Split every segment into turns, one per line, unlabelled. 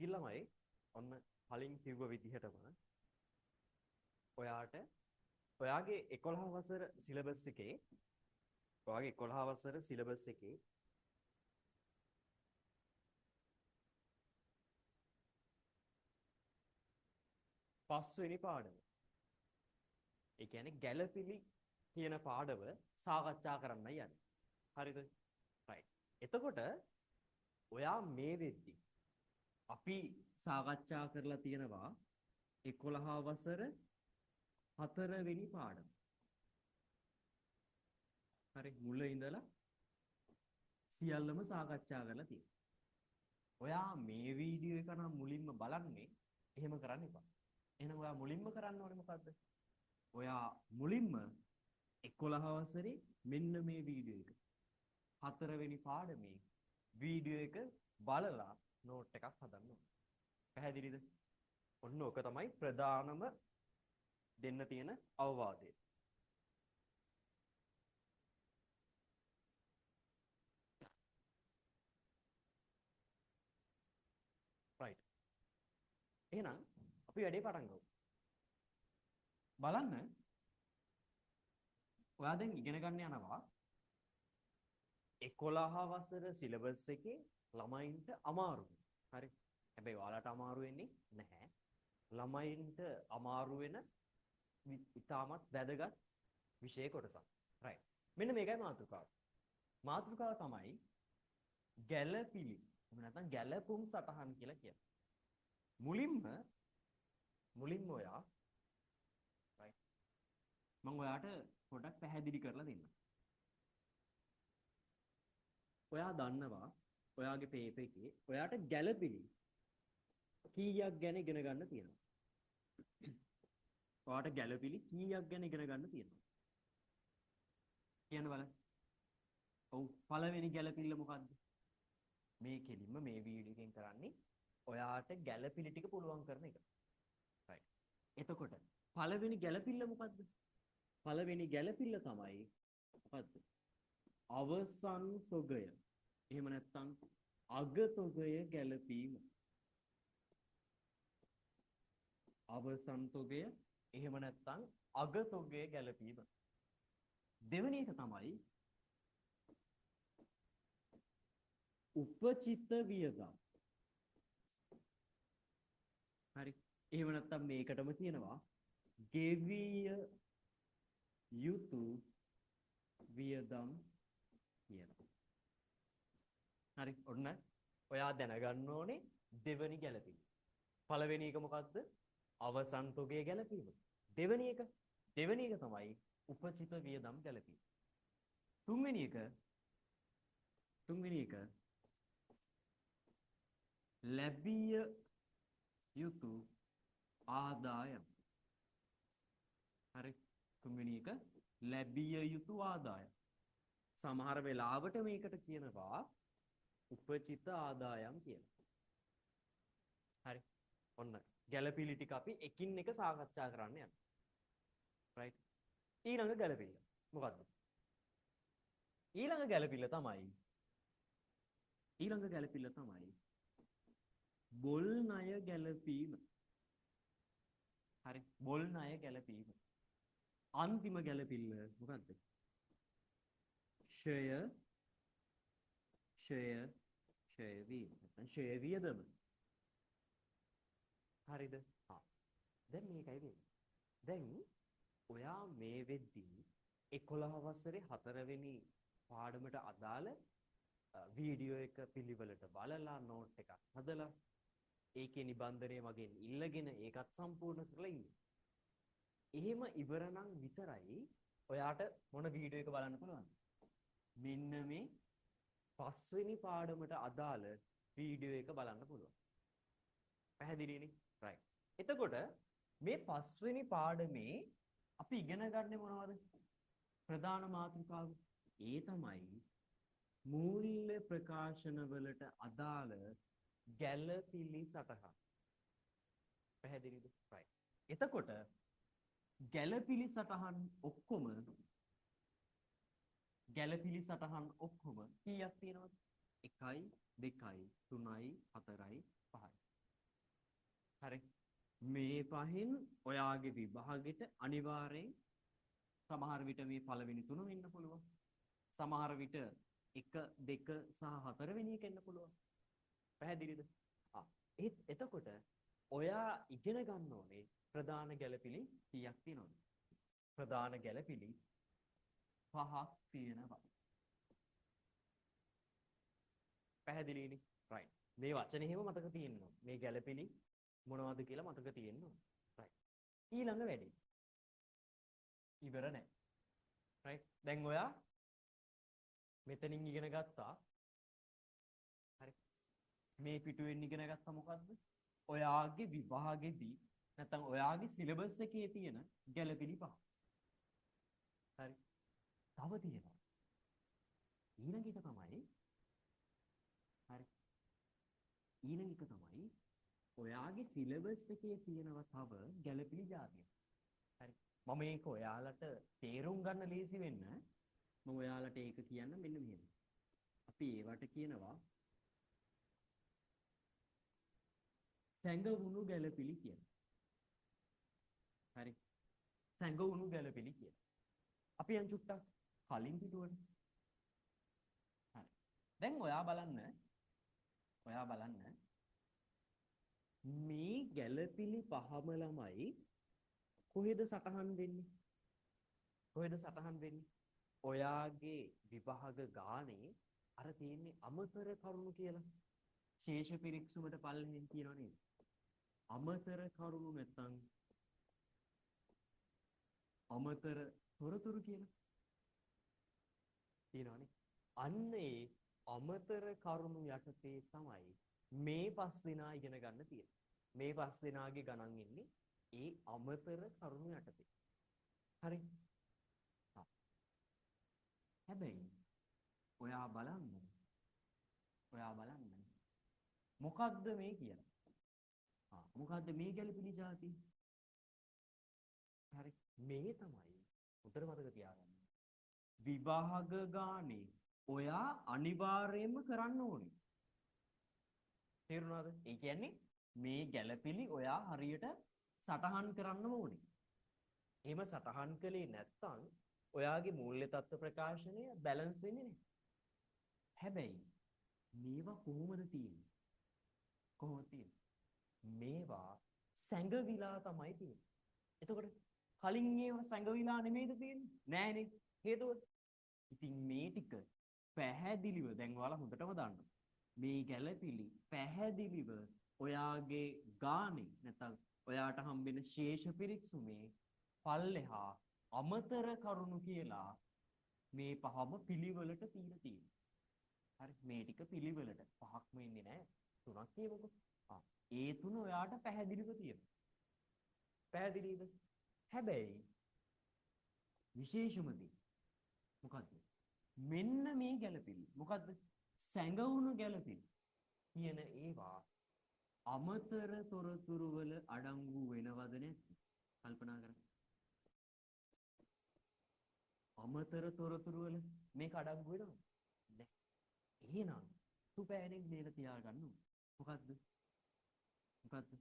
ඉතින් ළමයි ඔන්න කලින් කිව්ව විදිහටම ඔයාට ඔයාගේ 11 වසර සිලබස් එකේ ඔයාගේ 11 වසර සිලබස් එකේ පස්වෙනි පාඩම. ඒ කියන්නේ ගැළපිලි කියන පාඩම සාකච්ඡා කරන්නයි යන්නේ. හරිද? රයිට්. එතකොට ඔයා මේ වෙද්දි අපි සාකච්ඡා කරලා තියෙනවා 11 වසර හතරවෙනි පාඩම. හරි, මුල ඉඳලා සියල්ලම සාකච්ඡා කරලා තියෙනවා. ඔයා මේ වීඩියෝ එක නම් මුලින්ම බලන්නේ එහෙම කරන්න එපා. එහෙනම් ඔයා මුලින්ම කරන්න ඕනේ මොකද්ද? ඔයා මුලින්ම 11 වසරේ මෙන්න මේ වීඩියෝ එක හතරවෙනි පාඩමේ වීඩියෝ එක බලලා නෝට් එකක් හදන්න ඕනේ. පැහැදිලිද? ඔන්න ඔක තමයි ප්‍රධානම දෙන්න තියෙන අවවාදය. රයිට්. එහෙනම් අපි වැඩේ පටන් ගමු. බලන්න ඔයා දැන් ඉගෙන ගන්න යනවා 11 වසර සිලබස් එකේ ළමයින්ට අමාරු. හරි. හැබැයි ඔයාලට අමාරු වෙන්නේ නැහැ. ළමයින්ට අමාරු වෙන ඉතාමත් වැදගත් විෂය කොටසක්. රයිට්. මෙන්න මේකයි මාතෘකාව. මාතෘකාව තමයි ගැළපිලි. එහෙම නැත්නම් ගැළපුම් සටහන් කියලා කියන්නේ. මුලින්ම ඔයා රයිට්. මම ඔයාට පොඩක් පැහැදිලි කරලා දෙන්නම්. ඔයා දන්නවා ඔයාගේ පේපර් එකේ ඔයාට ගැළපිලි කීයක් ගැන ඉගෙන ගන්න තියෙනවා. ඔයාට ගැළපිලි කීයක් ගැන ඉගෙන ගන්න තියෙනවා. කියන්න බලන්න. ඔව්, පළවෙනි ගැළපිල්ල මොකද්ද? මේ කෙලින්ම මේ වීඩියෝ එකෙන් කරන්නේ ඔයාට ගැළපිලි ටික පුළුවන් කරන එක. රයිට්. එතකොට පළවෙනි ගැළපිල්ල මොකද්ද? පළවෙනි ගැළපිල්ල තමයි මොකද්ද? අවසන් තොගය. එහෙම නැත්නම් අග තොගය ගැළපීම. අවසන් තොගය එහෙම නැත්නම් අග තොගය ගැළපීම. දෙවෙනි එක තමයි උපචිත වියදම්. හරි. එහෙම නැත්නම් මේකටම කියනවා ගෙවිය යුතු වියදම් කියලා. හරි. ඔන්න ඔයා දැනගන්න ඕනේ දෙවෙනි ගැළපීම. පළවෙනි එක මොකද්ද? අවසන් තොගය ගැළපීම. දෙවෙනි එක තමයි උපචිත වියදම් ගැළපීම. තුන්වෙනි එක ලැබිය යුතු ආදායම්. හරි. තුන්වෙනි එක ලැබිය යුතු ආදායම්. සමහර වෙලාවට මේකට කියනවා උපචිත ආදායම් කියලා. හරි. ඔන්න ගැළපිලි ටික අපි එකින් එක සාකච්ඡා කරන්න යනවා. රයිට්. ඊළඟ ගැළපිල්ල මොකද්ද? ඊළඟ ගැළපිල්ල තමයි බොල් ණය ගැළපීම. හරි. බොල් ණය ගැළපීම. අන්තිම ගැළපිල්ල මොකද්ද? ක්ෂය ක්ෂය ක්ෂය වීම. නැත්නම් ක්ෂය වියදම. හරිද? හා. දැන් මේකයි වෙන්නේ. දැන් ඔයා මේ වෙද්දී 11 වසරේ හතරවෙනි පාඩමට අදාළ වීඩියෝ එක පිළිවෙලට බලලා නෝට් එකක් හදලා ඒකේ නිබන්ධනය මගෙන් ඉල්ලගෙන ඒකත් සම්පූර්ණ කරලා ඉන්නේ. එහෙම ඉවර නම් විතරයි ඔයාට මොන වීඩියෝ එක බලන්න පුළුවන්ද? මෙන්න මේ පස්වෙනි පාඩමට අදාළ වීඩියෝ එක බලන්න පුළුවන්. පැහැදිලිනේ? රයිට්. එතකොට මේ පස්වෙනි පාඩමේ අපි ඉගෙන ගන්නේ මොනවද? ප්‍රධාන මාතෘකාව. ඒ තමයි මූල්‍ය ප්‍රකාශන වලට අදාළ ගැළපිලි සටහන්. පැහැදිලිද? රයිට්. එතකොට ගැළපිලි සටහන් ඔක්කොම කීයක් තියෙනවද? 1 2 3 4 5. හරි. මේ පහෙන් ඔයාගේ විභාගෙට අනිවාර්යෙන් සමහර විට මේ පළවෙනි තුන වෙන්න පුළුවන්. සමහර විට 1 2 සහ 4 වෙනි එක එන්න පුළුවන්. පැහැදිලිද? ඒත් එතකොට ඔයා ඉගෙන ගන්න ඕනේ ප්‍රධාන ගැළපිලි කීයක් තියෙනවද? ප්‍රධාන ගැළපිලි 5ක් තියෙනවා. පැහැදිලිනේ? රයිට්. මේ වචන එහෙම මතක තියෙන්න ඕනේ. මේ ගැළපිලි මොනවද කියලා මතක තියෙන්න ඕනේ. රයිට්. ඊළඟ වැඩේ. ඉවර නෑ. රයිට්. දැන් ඔයා මෙතනින් ඉගෙන ගත්තා. හරි. මේ පිටුවෙන් ඉගෙන ගත්තා මොකද්ද? ඔයාගේ විභාගෙදී නැත්නම් ඔයාගේ සිලබස් එකේ තියෙන ගැළපිලි පහ. හරි. තව තියෙනවා. ඊළඟ එක තමයි හරි. ඊළඟ එක තමයි ඔයාගේ සිලබස් එකේ තියෙනවා තව ගැළපිලි ජාතියක්. හරි. මම මේක ඔයාලට තේරුම් ගන්න ලේසි වෙන්න මම ඔයාලට ඒක කියන්න මෙන්න මෙහෙම. අපි ඒවට කියනවා සැඟවුණු ගැළපිලි කියලා. හරි. සැඟවුණු ගැළපිලි කියලා. අපි යන් චුට්ටක් කලින් පිටුවට. හරි. දැන් ඔයා බලන්න මේ ගැළපිලි පහම ළමයි කොහෙද සටහන් වෙන්නේ? කොහෙද සටහන් වෙන්නේ? ඔයාගේ විභාග ගානේ අර තියෙන්නේ අමතර කරුණු කියලා. ශේෂ පිරික්සුමට පල්ලෙහෙන් කියනවා නේද? අමතර කරුණු නැත්නම් අමතර තොරතුරු කියලා තියෙනවනේ. අන්න ඒ අමතර කරුණු යටතේ තමයි මේ පස් දෙනා ඉගෙන ගන්න තියෙන්නේ. මේ පස් දෙනාගේ ගණන් එන්නේ ඒ අමතර කරුණු යටතේ. හරි. හැබැයි ඔයා බලන්න මොකද්ද මේ කියලා. මොකද්ද මේ ගැළපිලි ජාති? හරි. මේ තමයි උත්තර මතක තියාගන්න. විභාග ගානේ ඔයා අනිවාර්යයෙන්ම කරන්න ඕනේ. තේරුණාද? ඒ කියන්නේ මේ ගැළපිලි ඔයා හරියට සටහන් කරන්න ඕනේ. එහෙම සටහන් කළේ නැත්නම් ඔයාගේ මූල්‍ය තත්ත්ව ප්‍රකාශනය බැලන්ස් වෙන්නේ නැහැ. හැබැයි මේවා කොහොමද තියෙන්නේ? කොහොමද තියෙන්නේ? මේවා සැඟවිලා තමයි තියෙන්නේ. එතකොට කලින් ඒවා සැඟවිලා නෙමෙයිද තියෙන්නේ? නෑනේ. හේතුව? ඉතින් මේ ටික පැහැදිලිව දැන් ඔයාලා හොඳටම දන්නවා. මේ ගැළපිලි පැහැදිලිව ඔයාගේ ගානේ නැත්නම් ඔයාට හම්බෙන ශේෂ පිරික්සුමේ පල්ලෙහා අමතර කරුණු කියලා මේ පහම පිළිවෙලට තියලා තියෙනවා. හරි. මේ ටික පිළිවෙලට පහක්ම ඉන්නේ නෑ. තුනක් කියමුකෝ. ඒ තුන ඔයාට පැහැදිලිව තියෙනවා. පැහැදිලිද? හැබැයි විශේෂම දේ මොකද්ද? මෙන්න මේ ගැළපිලි. මොකද්ද? සැඟවුණු ගැළපිලි කියන ඒවා අමතර තොරතුරු වල අඩංගු වෙනවද නැද්ද? කල්පනා කරන්න. අමතර තොරතුරු වල මේක අඩංගු වෙනවද? නෑ. එහෙනම් සුපෑනෙක් ලියලා තියාගන්න ඕනේ. මොකද්ද? මොකද්ද?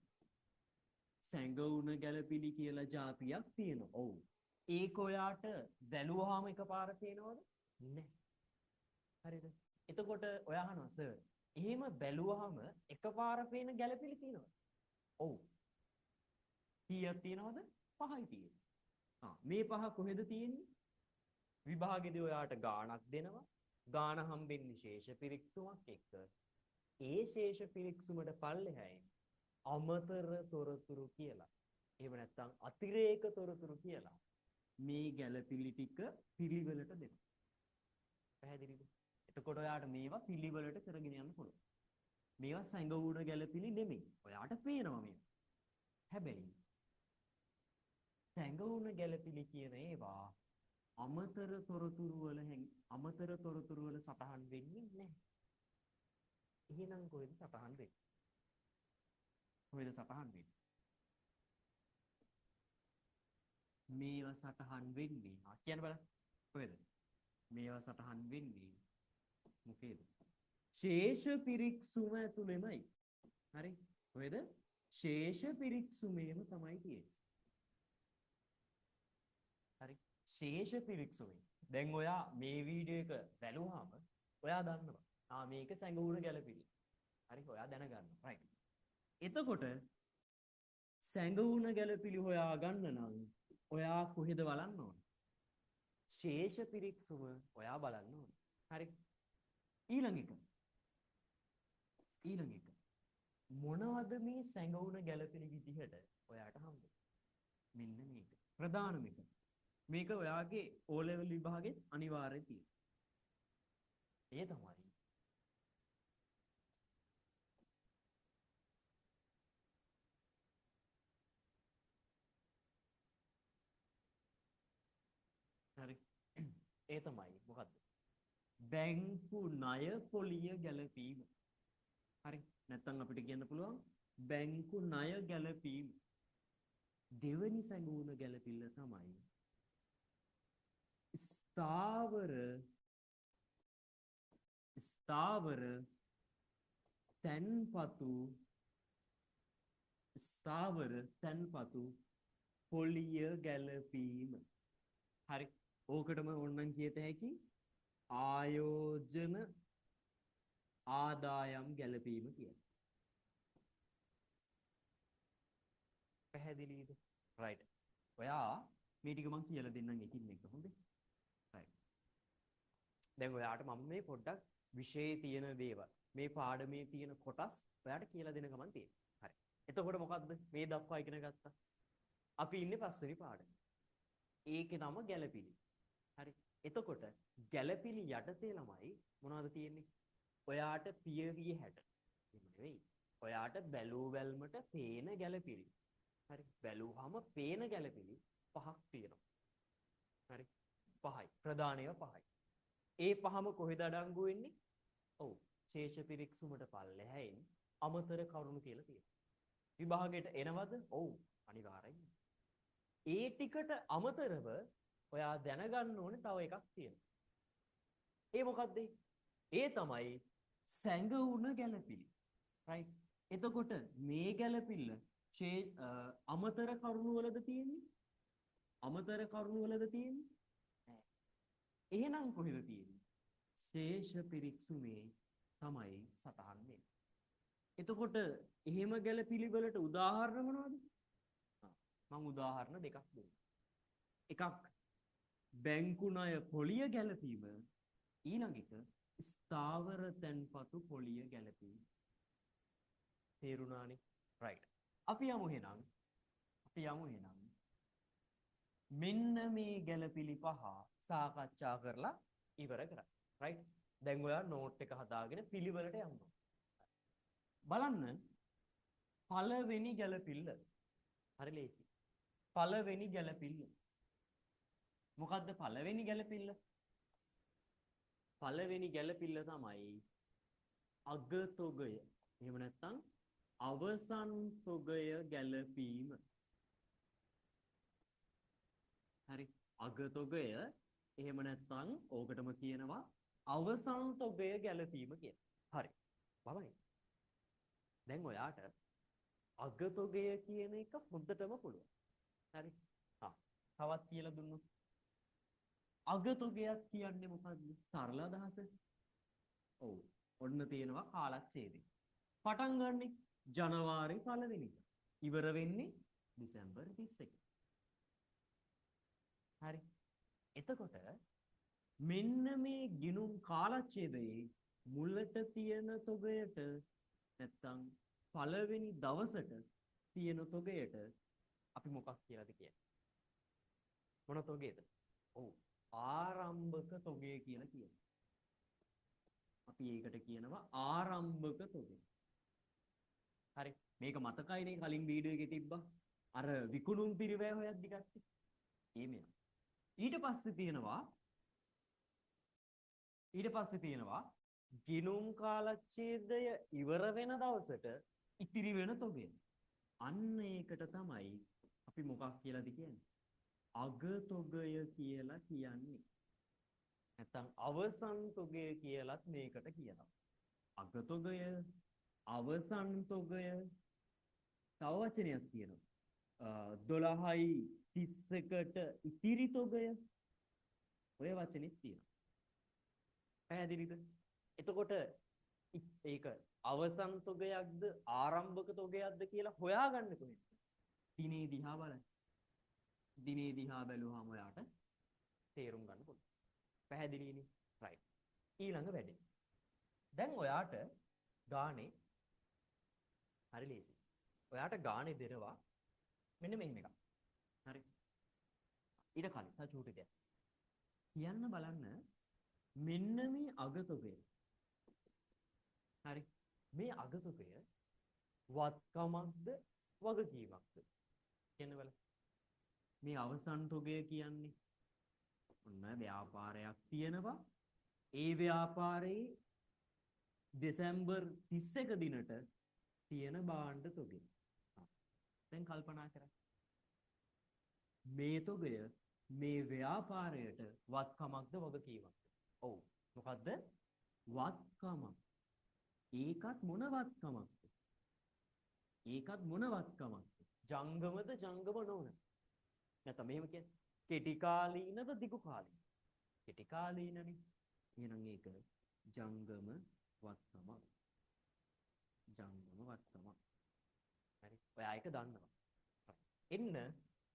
සැඟවුණ ගැළපිලි කියලා ජාතියක් තියෙනවා. ඔව්. ඒක ඔයාට බැලුවාම එකපාර පේනවද? නෑ. හරිද? එතකොට ඔයා අහනවා සර් එහෙම බැලුවාම එකපාර පේන ගැළපිලි තියෙනවද? ඔව්. කීයක් තියෙනවද? පහයි තියෙන්නේ. මේ පහ කොහෙද තියෙන්නේ? විභාගෙදී ඔයාට ගාණක් දෙනවා. ගාණ හම්බෙන්නේ ශේෂ පිරික්සුමක් එක්ක. ඒ ශේෂ පිරික්සුමට පල්ලෙහායින් අමතර තොරතුරු කියලා. එහෙම නැත්නම් අතිරේක තොරතුරු කියලා මේ ගැළපිලි ටික පිළිවෙලට දෙනවා. පැහැදිලිද? එතකොට ඔයාට මේවා පිළිවෙලට කරගෙන යන්න පුළුවන්. මේවා සැඟවුණ ගැළපිලි නෙමෙයි. ඔයාට පේනවා මේවා. හැබැයි සැඟවුණ ගැළපිලි කියන ඒවා අමතර තොරතුරු වල අමතර තොරතුරු වල සටහන් වෙන්නේ නැහැ. එහෙනම් කොහෙද සටහන් වෙන්නේ? කොහෙද සටහන් වෙන්නේ? මේවා සටහන් වෙන්නේ කියන්න බලන්න. කොහෙද? මේවා සටහන් වෙන්නේ මොකේද? ශේෂ පිරික්සුම ඇතුළෙමයි. හරි? කොහෙද? ශේෂ පිරික්සුමේම තමයි තියෙන්නේ. හරි. ශේෂ පිරික්සුමේ. දැන් ඔයා මේ වීඩියෝ එක බැලුවාම ඔයා දන්නවා. ආ මේක සැඟවුණ ගැළපිලි. හරි ඔයා දැනගන්නවා. රයිට්. එතකොට සැඟවුණ ගැළපිලි හොයා ගන්න නම් ඔයා කොහෙද බලන්න ඕන? ශේෂ පිරික්සුම ඔයා බලන්න ඕන. හරි. ඊළඟ එක. ඊළඟ එක. මොනවද මේ සැඟවුණ ගැළපිලි විදිහට ඔයාට හම්බෙන්නේ? මෙන්න මේක. ප්‍රධානම එක. මේක ඔයාගේ O level විභාගෙත් අනිවාර්යයෙන් තියෙනවා. ඒ තමයි හරි. ඒ තමයි මොකද්ද? බැංකු ණය පොලිය ගැලපීම. හරි. නැත්තම් අපිට කියන්න පුළුවන් බැංකු ණය ගැලපීම. දෙවෙනි සැඟවුණ ගැලපිල්ල තමයි ස්ථාවර ස්ථාවර තැන්පතු ස්ථාවර තැන්පතු පොලිය ගැලපීම. හරි. ඕකටම ඕනනම් කියත හැකි ආයෝජන ආදායම් ගැලපීම කියලා. පැහැදිලිද? රයිට්. ඔයා මේ ටික මං කියලා දෙන්නම් එකින් එක හොඳේ. රයිට්. දැන් ඔයාට මම මේ පොඩ්ඩක් විෂයේ තියෙන දේවල් මේ පාඩමේ තියෙන කොටස් ඔයාට කියලා දෙන ගමන් තියෙනවා. හරි. එතකොට මොකද්ද මේ දක්වා ඉගෙන ගත්තා? අපි ඉන්නේ පස්වෙනි පාඩමේ. ඒකේ නම ගැලපිලි. හරි. එතකොට ගැලපිලි යටතේ ළමයි මොනවද තියෙන්නේ? ඔයාට පියවිය 60. එහෙම නෙවෙයි. ඔයාට බැලූ බැල්මට පේන ගැලපිලි. හරි. බැලුවාම පේන ගැලපිලි පහක් තියෙනවා. හරි. පහයි. ප්‍රධාන ඒවා පහයි. ඒ පහම කොහෙද අඩංගු වෙන්නේ? ඔව්. ශේෂ පිරික්සුමට පල්ලෙහැයින් අමතර කරුණු කියලා තියෙනවා. විභාගයට එනවද? ඔව්. අනිවාර්යයෙන්ම. ඒ ටිකට අමතරව ඔයා දැනගන්න ඕනේ තව එකක් තියෙනවා. ඒ මොකද්ද? ඒ තමයි සැඟවුණ ගැලපිලි. රයිට්. එතකොට මේ ගැලපිල්ල අමතර කරුණු වලද තියෙන්නේ? අමතර කරුණු වලද තියෙන්නේ? නෑ. එහෙනම් කොහෙද තියෙන්නේ? ශේෂ පිරික්සුමේ තමයි සටහන් වෙන්නේ. එතකොට එහෙම ගැලපිලි වලට උදාහරණ මොනවද? මං උදාහරණ දෙකක් දෙන්නම්. එකක් බැංකු ණය පොලිය ගැලපීම, ඊළඟ එක ස්ථාවර තැන්පතු පොලිය ගැලපීම. තේරුණානේ? රයිට්. අපි යමු එහෙනම්. අපි යමු එහෙනම්. මෙන්න මේ ගැලපිලි පහ සාකච්ඡා කරලා ඉවර කරා. රයිට්. දැන් ඔයා නෝට් එක හදාගෙන පිළිවෙලට යන්න. බලන්න පළවෙනි ගැලපිල්ල. හරි ලේසි. පළවෙනි ගැලපිල්ල. මොකද්ද පළවෙනි ගැලපිල්ල? පළවෙනි ගැලපිල්ල තමයි අගතොගය. එහෙම නැත්නම් අවසන් තොගය ගැලපීම. හරි. අගතොගය එහෙම නැත්නම් ඕකටම කියනවා අවසන් තොගය ගැලපීම කියලා. හරි. බලන්න. දැන් ඔයාට අගතොගය කියන එක හොඳටම පුළුවන්. හරි. ආ තවත් කියලා දුන්නොත් අගතොගයක් කියන්නේ මොකද්ද? සරල අදහස. ඔව්. ඔන්න තියෙනවා කාලච්ඡේදය. පටන් ගන්නෙ ජනවාරි 1 වෙනිදා. ඉවර වෙන්නේ දෙසැම්බර් 31. හරි. එතකොට මෙන්න මේ ගිණුම් කාලච්ඡේදයේ මුලට තියෙන තොගයට නැත්තම් පළවෙනි දවසට තියෙන තොගයට අපි මොකක් කියලාද කියන්නේ? මොන තොගයද? ඔව්. ආරම්භක තොගය කියලා කියනවා. අපි ඒකට කියනවා ආරම්භක තොගය. හරි. මේක මතකයිනේ කලින් වීඩියෝ එකේ තිබ්බා. අර විකුණුම් පිරිවැය හොයද්දි ගත්තේ. ඒ මෙයා. ඊට පස්සේ තියෙනවා ගිණුම් කාලච්ඡේදය ඉවර වෙන දවසට ඉතිරි වෙන තොගය. අන්න ඒකට තමයි අපි මොකක් කියලාද කියන්නේ? අගතොගය කියලා කියන්නේ. නැත්තම් අවසන් තොගය කියලත් මේකට කියනවා. අගතොගය, අවසන් තොගය, තව වචනයක් තියෙනවා. 12යි 31ට ඉතිරි තොගය. ඔය වචනේත් තියෙනවා. පැහැදිලිද? එතකොට ඒක අවසන් තොගයක්ද ආරම්භක තොගයක්ද කියලා හොයාගන්න කොහෙන්ද? දිනේ දිහා බලන්න. දිනේ දිහා බැලුවාම ඔයාට තේරුම් ගන්න පුළුවන්. පැහැදිලිනේ? රයිට්. ඊළඟ වැඩේ. දැන් ඔයාට ගානේ හරි ලේසි. ඔයාට ගානේ දෙනවා මෙන්න මෙහෙම එකක්. හරි. ඊට කලින් තව චූටි දෙයක්. කියන්න බලන්න මෙන්න මේ අගතොගය. හරි. මේ අගතොගය වත්කමක්ද වගකීමක්ද? කියන්න බලන්න. මේ අවසන් තොගය කියන්නේ ඔන්න ව්‍යාපාරයක් තියෙනවා. ඒ ව්‍යාපාරයේ දෙසැම්බර් 31 දිනට තියෙන භාණ්ඩ තොගය. දැන් කල්පනා කරන්න. මේ තොගය මේ ව්‍යාපාරයට වත්කමක්ද වගකීමක්ද? ඔව්. මොකද්ද? වත්කමක්. ඒකත් මොන වත්කමක්ද? ඒකත් මොන වත්කමක්ද? ජංගමද ජංගම නොවන? නැත්නම් මෙහෙම කියන්නේ කෙටි කාලීනද දිගු කාලීනද? කෙටි කාලීනනේ. එහෙනම් ඒක ජංගම වත්කමක්. ජංගම වත්කමක්. හරි. ඔයා ඒක දන්නවා. එන්න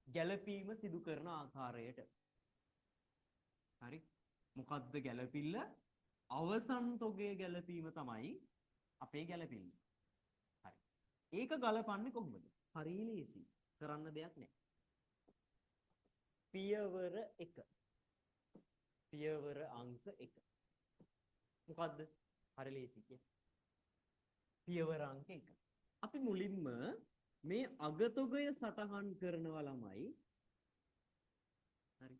ගැළපීම සිදු කරන ආකාරයට. හරි. මොකද්ද ගැළපිල්ල? අවසන් තොගය ගැළපීම තමයි අපේ ගැළපිල්ල. හරි. ඒක ගලපන්නේ කොහොමද? හරි ලේසි. කරන්න දෙයක් නෑ. පියවර 1. පියවර අංක 1. මොකද්ද? හරි ලේසි කිය. පියවර අංක 1. අපි මුලින්ම මේ අගතොගය සටහන් කරනවා ළමයි. හරි.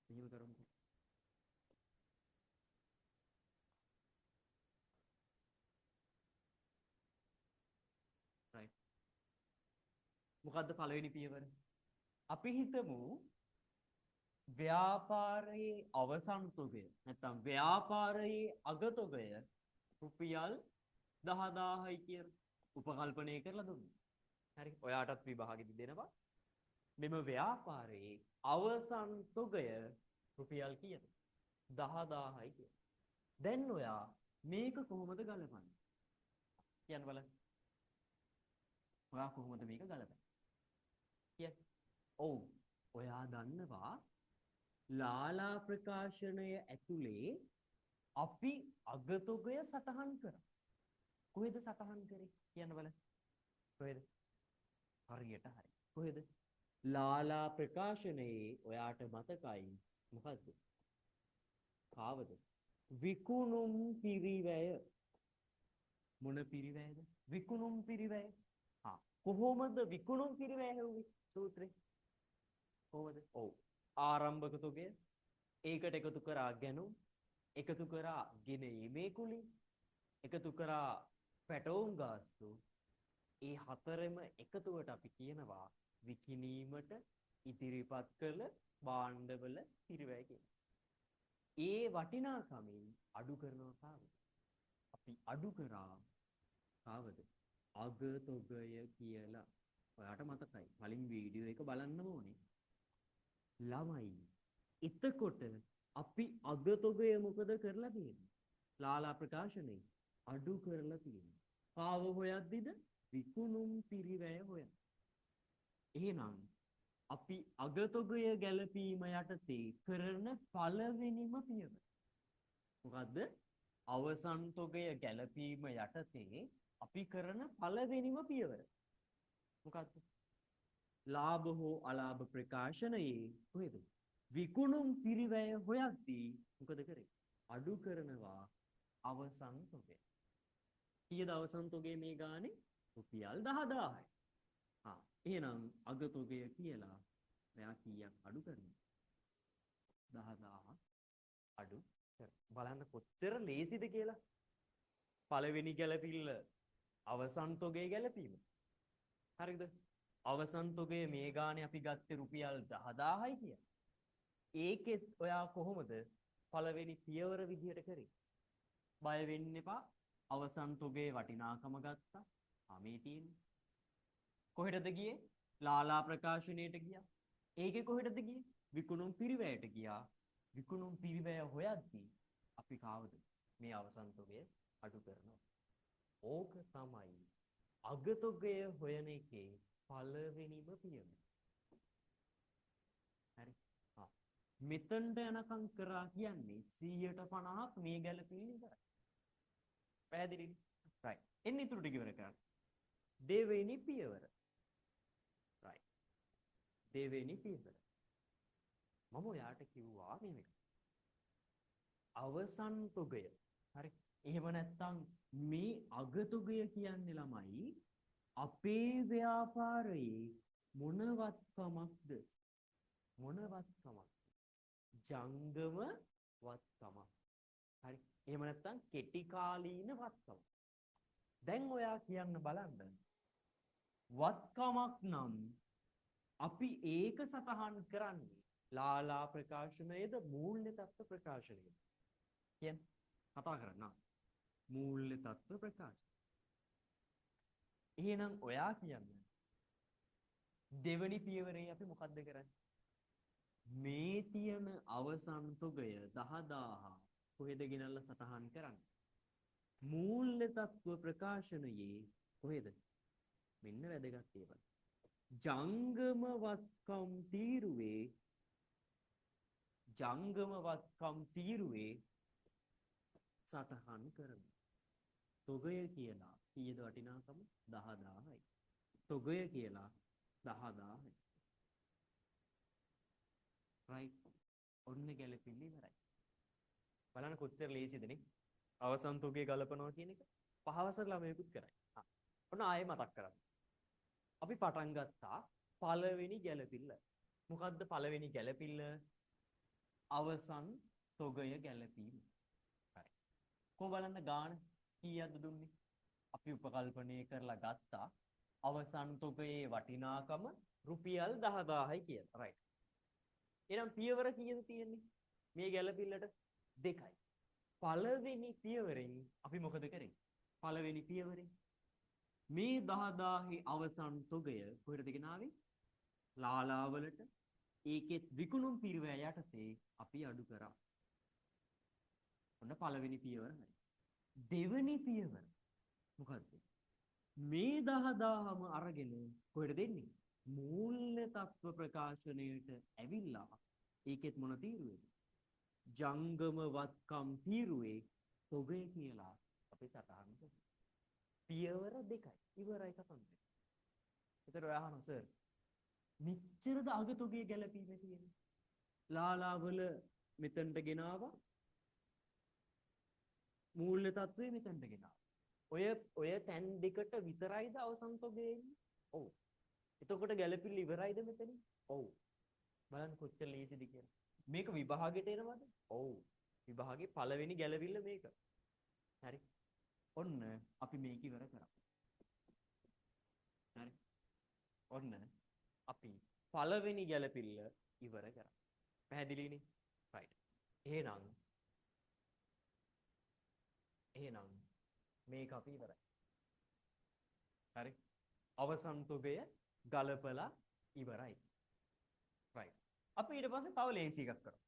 මෙහෙම කරමුකෝ. රයිට්. මොකද්ද පළවෙනි පියවර? අපි හිතමු ව්‍යාපාරයේ අවසන් තොගය නැත්නම් ව්‍යාපාරයේ අගතොගය රුපියල් 10,000යි කියලා උපකල්පනය කරලා දුන්නා. හරි. ඔයාටත් විභාගෙදි දෙනවා. මෙම ව්‍යාපාරයේ අවසන් තොගය රුපියල් කීයද? 10,000යි කියලා. දැන් ඔයා මේක කොහොමද ගලපන්නේ? කියන්න බලන්න. ඔයා කොහොමද මේක ගලපන්නේ? කියන්න. ඔව්. ඔයා දන්නවා ලාලා ප්‍රකාශනය ඇතුලේ අපි අගතොගය සටහන් කරා. කොහෙද සටහන් කරේ? කියන්න බලන්න. කොහෙද? හරියට හරි. කොහෙද? ලාලා ප්‍රකාශනයේ ඔයාට මතකයි මොකද්ද? කාවද? විකුණුම් පිරිවැය. මොන පිරිවැයද? විකුණුම් පිරිවැය. හා කොහොමද විකුණුම් පිරිවැය හෙව්වේ සූත්‍රේ? කොහොමද? ඔව්. ආරම්භක තොගය ඒකට එකතු කරා ගැනුම්, එකතු කරා ගෙන ඒමේ කුලි, එකතු කරා පැටවුම් ගාස්තු. ඒ හතරෙම එකතුවට අපි කියනවා විකිණීමට ඉදිරිපත් කළ භාණ්ඩවල පිරිවැය කියලා. ඒ වටිනාකමින් අඩු කරනවා කාවද? අපි අඩු කරා කාවද? අගතොගය කියලා. ඔයාට මතකයි. කලින් වීඩියෝ එක බලන්න ඕනේ. ළමයි එතකොට අපි අගතොගය මොකද කරලා තියෙන්නේ? ලාලා ප්‍රකාශනයේ අඩු කරලා තියෙන්නේ. කාව හොයද්දිද? විකුණුම් පිරිවැය හොයන. එහෙනම් අපි අගතොගය ගැලපීම යටතේ කරන පළවෙනිම පියවර මොකද්ද? අවසන් තොගය ගැලපීම යටතේ අපි කරන පළවෙනිම පියවර මොකද්ද? ලාභ හෝ අලාභ ප්‍රකාශනයේ කොහෙද? විකුණුම් පිරිවැය හොයද්දී මොකද කරේ? අඩු කරනවා අවසන් තොගය. කීයද අවසන් තොගය මේ ගානේ? රුපියල් 10,000යි. හා එහෙනම් අගතොගය කියලා ඔයා කීයක් අඩු කරනවද? 10,000 අඩු කරනවා. බලන්න කොච්චර ලේසිද කියලා. පළවෙනි ගැලපිල්ල අවසන් තොගය ගැලපීම. හරිද? අවසන් තොගය මේ ගානේ අපි ගත්තේ රුපියල් 10,000යි කියලා. ඒකෙත් ඔයා කොහොමද පළවෙනි පියවර විදිහට කරේ? බය වෙන්න එපා. අවසන් තොගයේ වටිනාකම ගත්තා. ආ මේ තියෙන්නේ. කොහෙටද ගියේ? ලාලා ප්‍රකාශනයට ගියා. ඒකේ කොහෙටද ගියේ? විකුණුම් පිරිවැයට ගියා. විකුණුම් පිරිවැය හොයද්දී අපි කාවද? මේ අවසන් තොගය අඩු කරනවා. ඕක තමයි අගතොගය හොයන එකේ පළවෙනිම පියවර. හරි. ආ මෙතනට යනකම් කරා කියන්නේ 150ක් මේ ගැලපිල්ල ඉවරයි. පැහැදිලිනේ? රයිට්. එන්න ඉතුරු ටික ඉවර කරන්න. දෙවෙනි පියවර. රයිට්. දෙවෙනි පියවර. මම ඔයාට කිව්වා මෙහෙම එකක්. අවසන් තොගය. හරි. එහෙම නැත්නම් මේ අගතොගය කියන්නේ ළමයි අපේ ව්‍යාපාරයේ මොන වත්කමක්ද? මොන වත්කමක්ද? ජංගම වත්කමක්. හරි. එහෙම නැත්නම් කෙටි කාලීන වත්කමක්. දැන් ඔයා කියන්න බලන්න, වත්කමක් නම් අපි ඒක සටහන් කරන්නේ ලාලා ප්‍රකාශනයේද මූල්‍ය තත්ත්ව ප්‍රකාශනයේද? කියන්න. කතා කරන්න. මූල්‍ය තත්ත්ව ප්‍රකාශන. එහෙනම් ඔයා කියන්න, දෙවෙනි පියවරේ අපි මොකද්ද කරන්නේ? මේ තියෙන අවසන් තොගය 10,000 කොහෙද ගෙනල්ලා සටහන් කරන්නේ? මූල්‍ය තත්ත්ව ප්‍රකාශනයේ කොහෙද? මෙන්න වැදගත් දේවල්. ජංගම වත්කම් තීරුවේ, ජංගම වත්කම් තීරුවේ සටහන් කරමු. තොගය කියලා කීයද වටිනාකම? 10,000යි. තොගය කියලා 10,000යි. රයිට්. ඔන්න ගැලපිල්ල ඉවරයි. බලන්න කොච්චර ලේසිද නේ? අවසන් තොගය ගලපනවා කියන එක පහවසර ළමයෙකුත් කරයි. හා. ඔන්න ආයෙ මතක් කරගන්න. අපි පටන් ගත්තා පළවෙනි ගැලපිල්ල. මොකද්ද පළවෙනි ගැලපිල්ල? අවසන් තොගය ගැලපීම. හරි. කො බලන්න ගාන කීයක්ද දුන්නේ? අපි උපකල්පනය කරලා ගත්තා අවසන් තොගයේ වටිනාකම රුපියල් 10,000යි කියලා. රයිට්. එහෙනම් පියවර කීයද තියෙන්නේ? මේ ගැලපිල්ලට 2යි. පළවෙනි පියවරෙන් අපි මොකද කරේ? පළවෙනි පියවරෙන් මේ 10,000 අවසන් තොගය කොහෙටද ගෙනාවේ? ලාලාවලට. ඒකෙත් විකුණුම් පිරිවැය යටතේ අපි අඩු කරා. ඔන්න පළවෙනි පියවර හරි. දෙවෙනි පියවර මොකද්ද? මේ 10,000ම අරගෙන කොහෙට දෙන්නේ? මූල්‍ය තත්ත්ව ප්‍රකාශනයට ඇවිල්ලා ඒකෙත් මොන තීරුවේද? ජංගම වත්කම් තීරුවේ තොගය කියලා අපි සටහන් කරනවා. පියවර 2යි. ඉවරයි කතන්දරේ. ඒතර ඔයා අහනවා සර් මෙච්චරද අග තොගය ගැලපීමේ තියෙන්නේ? ලාලාවල මෙතනට ගෙනාවා, මූල්‍ය තත්ත්වය මෙතනට ගෙනාවා. ඔය ඔය තැන් දෙකට විතරයිද අවසන් තොගය එන්නේ? ඔව්. එතකොට ගැලපිල්ල ඉවරයිද මෙතනින්? ඔව්. බලන්න කොච්චර ලේසිද කියලා. මේක විභාගෙට එනවද? ඔව්. විභාගේ පළවෙනි ගැලවිල්ල මේක. හරි. ඔන්න අපි මේක ඉවර කරා. හරි. ඔන්න අපි පළවෙනි ගැලපිල්ල ඉවර කරා. පැහැදිලිනේ? රයිට්. එහෙනම් එහෙනම් මේක අපි ඉවරයි. හරි. අවසන් තොගය ගලපලා ඉවරයි. රයිට්. අපි ඊට පස්සේ තව ලේසි එකක් කරමු.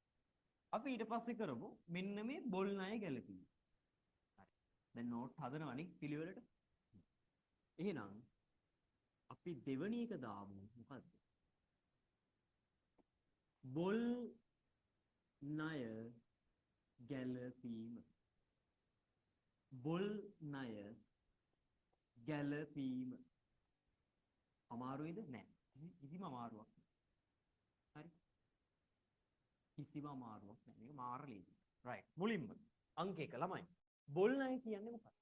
අපි ඊට පස්සේ කරමු මෙන්න මේ බොල් ණය ගැලපීම. හරි. දැන් නෝට් හදනවනේ පිළිවෙලට. එහෙනම් අපි දෙවෙනි එක දාමු මොකද්ද? බොල් ණය ගැලපීම. බොල් ණය ගැලපීම. අමාරුයිද? නෑ. කිසිම අමාරුවක් නෑ. හරි. කිසිම අමාරුවක් නෑ. මේක මාර ලේසි. රයිට්. මුලින්ම අංක 1 ළමයි. බොල් ණය කියන්නේ මොකක්ද?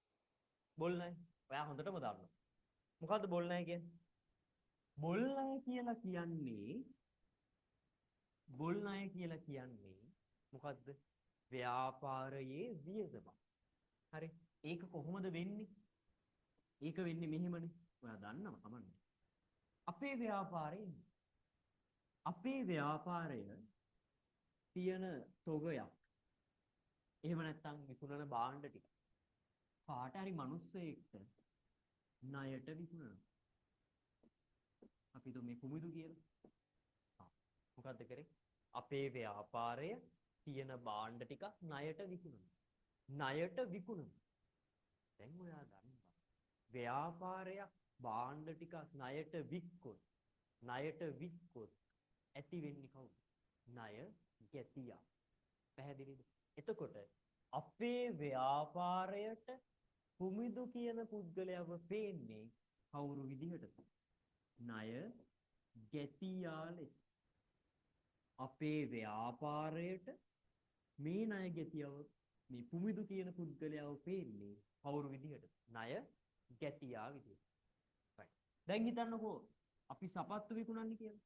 බොල් ණය ඔයා හොඳටම දන්නවා. මොකද්ද බොල් ණය කියන්නේ? බොල් ණය කියලා කියන්නේ, බොල් ණය කියලා කියන්නේ මොකද්ද? ව්‍යාපාරයේ වියදමක්. හරි. ඒක කොහොමද වෙන්නේ? ඒක වෙන්නේ මෙහෙමනේ. ඔයා දන්නව කමන්නේ. අපේ ව්‍යාපාරේ අපේ ව්‍යාපාරය තියෙන තොගයක්. එහෙම නැත්නම් විකුණන භාණ්ඩ ටික. කාට හරි මිනිස්සෙක්ට ණයට විකුණනවා. අපි හිතමු මේ කුමිදු කියලා. ආ මොකද්ද කරේ? අපේ ව්‍යාපාරය තියෙන භාණ්ඩ ටිකක් ණයට විකුණනවා. ණයට විකුණනවා. දැන් ඔයා දන්නවා ව්‍යාපාරයක් භාණ්ඩ ටිකක් ණයට වික්කොත්, ණයට වික්කොත් ඇති වෙන්නේ කවුද? ණය ගැතියා. පැහැදිලිද? එතකොට අපේ ව්‍යාපාරයට කුමිදු කියන පුද්ගලයාව පේන්නේ කවුරු විදිහටද? ණය ගැතියා ලෙස. අපේ ව්‍යාපාරයට මේ ණය ගැතියව, මේ පුමිදු කියන පුද්ගලයාව පේන්නේ කවුරු විදිහටද? ණය ගැතියා විදිහට. රයිට්. දැන් හිතන්නකෝ අපි සපත්තු විකුණන්නේ කියලා.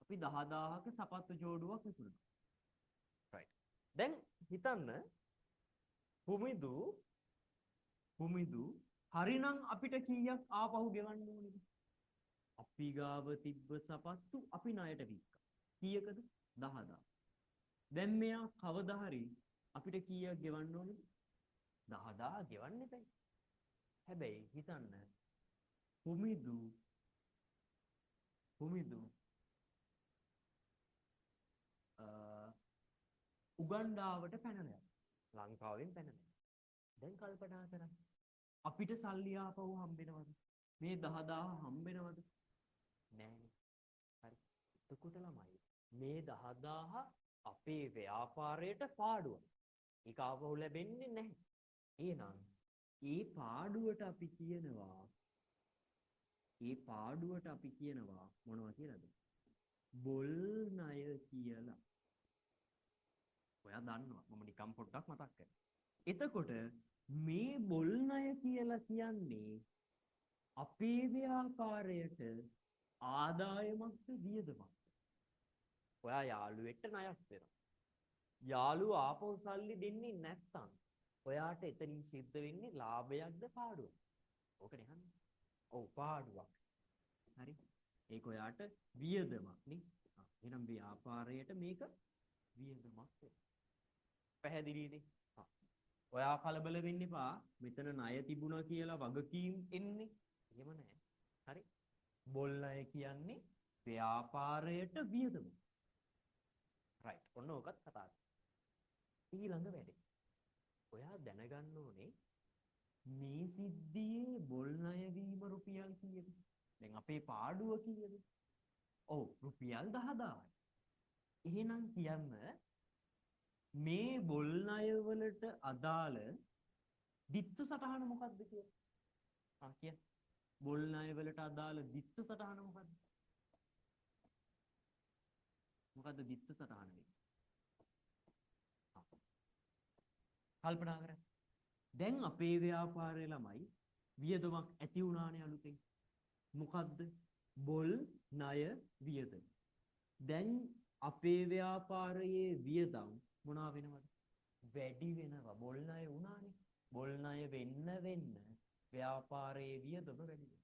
අපි 10,000ක සපත්තු ජෝඩුවක් විකුණනවා. රයිට්. දැන් හිතන්න පුමිදු පුමිදු හරිනම් අපිට කීයක් ආපහු ගෙවන්න ඕනේද? අපි ගාව තිබ්බ සපත්තු අපි ණයට වික්කා. කීයකද? 10,000. දැන් මෙයා කවදා හරි අපිට කීයක් ගෙවන්න ඕනේද? 10,000 ගෙවන්න එපා. හැබැයි හිතන්න පුමිදු පුමිදු උගණ්ඩාවට පැනලා යනවා. ලංකාවෙන් පැනලා යනවා. දැන් කල්පනා කරන්න. අපිට සල්ලි ආපහු හම්බෙනවද? මේ 10,000 හම්බෙනවද? නෑනේ. හරි. එතකොට ළමයි මේ 10,000 අපේ ව්‍යාපාරයට පාඩුවක්. ඒක ආපහු ලැබෙන්නේ නැහැ. එහෙනම් ඒ පාඩුවට අපි කියනවා, ඒ පාඩුවට අපි කියනවා මොනවා කියලාද? බොල් ණය කියලා. ඔයා දන්නවා. මම නිකන් පොඩ්ඩක් මතක් කරා. එතකොට මේ බොල් ණය කියලා කියන්නේ අපේ ව්‍යාපාරයට ආදායමක්ද වියදමක්ද? ඔයා යාළුවෙක්ට ණයක් දෙනවා. යාළුවා ආපහු සල්ලි දෙන්නේ නැත්තම් ඔයාට එතනින් සිද්ධ වෙන්නේ ලාභයක්ද පාඩුවක්ද? ඕකනේ අහන්නේ. ඔව් පාඩුවක්. හරි. ඒක ඔයාට වියදමක් නේ. එහෙනම් ව්‍යාපාරයට මේක වියදමක් වෙනවා. පැහැදිලිනේ? ඔයා කලබල වෙන්න එපා. මෙතන ණය තිබුණා කියලා වගකීම් එන්නේ. එහෙම නෑ. හරි. බොල් ණය කියන්නේ ව්‍යාපාරයට වියදම. රයිට්. ඔන්න ඕකත් කතා කරමු. ඊළඟ වැඩේ. ඔයා දැනගන්න ඕනේ මේ සිද්ධියේ බොල් ණය වීම රුපියල් කීයද? දැන් අපේ පාඩුව කීයද? ඔව් රුපියල් 10,000යි. එහෙනම් කියන්න මේ බොල් ණය වලට අදාළ ද්විත්ව සටහන මොකක්ද කියලා? ආ කියන්න. බොල් ණය වලට අදාළ ද්විත්ව සටහන මොකක්ද? මොකද්ද ද්විත්ව සටහන වෙන්නේ? කල්පනා කරන්න. දැන් අපේ ව්‍යාපාරයේ ළමයි වියදමක් ඇති වුණානේ අලුතෙන්. මොකද්ද? බොල් ණය වියදම. දැන් අපේ ව්‍යාපාරයේ වියදම් මොනවා වෙනවද? වැඩි වෙනවා. බොල් ණය වුණානේ. බොල් ණය වෙන්න වෙන්න ව්‍යාපාරයේ වියදම වැඩි වෙනවා.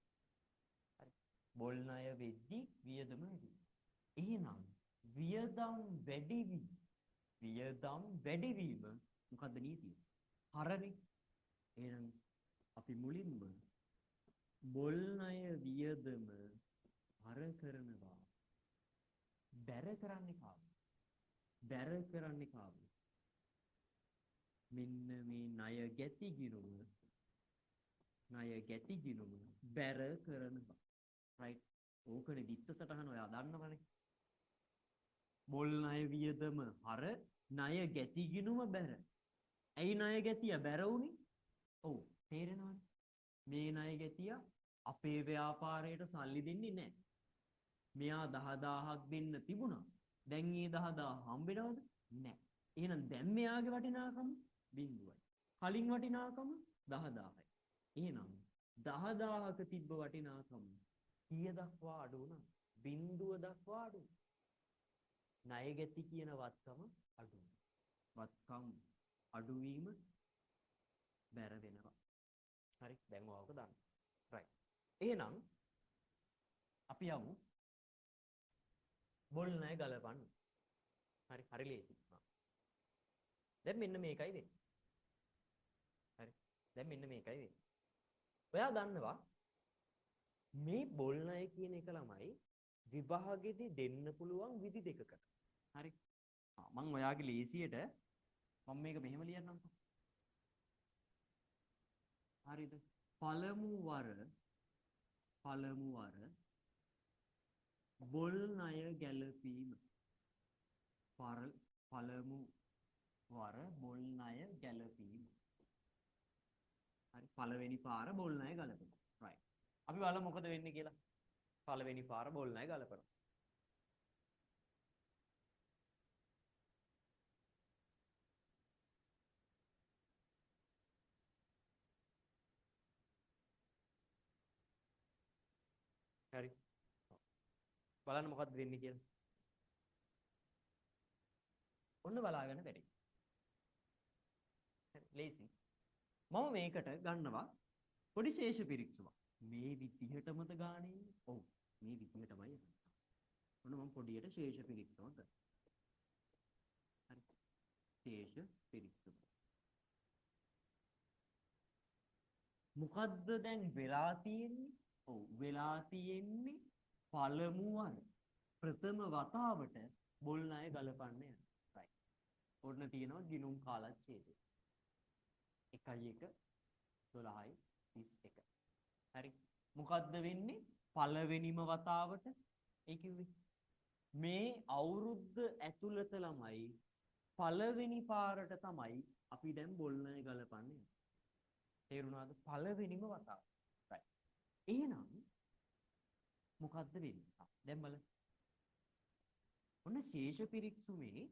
හරි. බොල් ණය වෙද්දි වියදම වැඩි වෙනවා. එහෙනම් වියදම් වැඩි වීම, වියදම් වැඩි වීම මොකද්ද නීතිය? හරනේ. එහෙනම් අපි මුලින්ම බොල් ණය වියදම හර කරනවා. බැර කරන්නේ කාවද? බැර කරන්නේ කාවද? මෙන්න මේ ණය ගැති ගිණුම, ණය ගැති ගිණුම බැර කරනවා. රයිට්. ඕකනේ ද්විත්ව සටහන ඔයා දන්නවනේ. බොල් ණය වියදම හර, ණය ගැති ගිණුම බැර. ඇයි ණය ගැතිය බැර වුනේ? ඔව් තේරෙනවනේ. මේ ණය ගැතිය අපේ ව්‍යාපාරයට සල්ලි දෙන්නේ නැහැ. මෙයා 10,000ක් දෙන්න තිබුණා. දැන් ඒ 10,000 හම්බෙනවද? නැහැ. එහෙනම් දැන් මෙයාගේ වටිනාකම බිංදුවයි. කලින් වටිනාකම 10,000යි. එහෙනම් 10,000ක තිබ්බ වටිනාකම කීය දක්වා අඩු වුණා? බිංදුව දක්වා අඩු වුණා. ණය ගැති කියන වත්කම අඩු වුණා. වත්කම් අඩුවීම බැර වෙනවා. හරි. දැන් ඔයා ඔක දන්නවා. රයිට්. එහෙනම් අපි යමු බොල් ණය ගලපන්න. හරි. හරි ලේසි. දැන් මෙන්න මේකයි වෙන්නේ. හරි. දැන් මෙන්න මේකයි වෙන්නේ. ඔයා දන්නවා මේ බොල් ණය කියන එක ළමයි විභාගෙදි දෙන්න පුළුවන් විදි දෙකකට. හරි. මං ඔයාගේ ලේසියට මම මේක මෙහෙම ලියන්නම්කෝ. හරිද? පළමු වර බොල් ණය ගැලපීම. පළමු වර බොල් ණය ගැලපීම. හරි, පළවෙනි පාර බොල් ණය ගලපනවා. රයිට්. අපි බලමු මොකද වෙන්නේ කියලා. පළවෙනි පාර බොල් ණය ගලපනවා. හරි. බලන්න මොකද්ද වෙන්නේ කියලා. ඔන්න බලාගන්න බැරි. හරි, ලේසි. මම මේකට ගන්නවා පොඩි ශේෂ පිරික්සුමක්. මේ විදිහටමද ගානේ? ඔව්, මේ විදිහටමයි යන්නේ. ඔන්න මම පොඩියට ශේෂ පිරික්සුමක් ගන්නවා. හරි. ශේෂ පිරික්සුම. මොකද්ද දැන් වෙලා තියෙන්නේ? ඔව්, වෙලා තියෙන්නේ පළමු වර ප්‍රථම වතාවට බොල් ණය ගලපන්න යනවා. රයිට්. ඔන්න තියෙනවා ගිණුම් කාලච්ඡේදය. 1 1 12 31. හරි. මොකද්ද වෙන්නේ? පළවෙනිම වතාවට ඒ කිව්වේ මේ අවුරුද්ද ඇතුළත ළමයි පළවෙනි පාරට තමයි අපි දැන් බොල් ණය ගලපන්නේ. තේරුණාද? පළවෙනිම වතාව. රයිට්. එහෙනම් මොකද්ද වෙන්නේ? දැන් බලන්න. ඔන්න ශේෂ පිරික්සුමේ,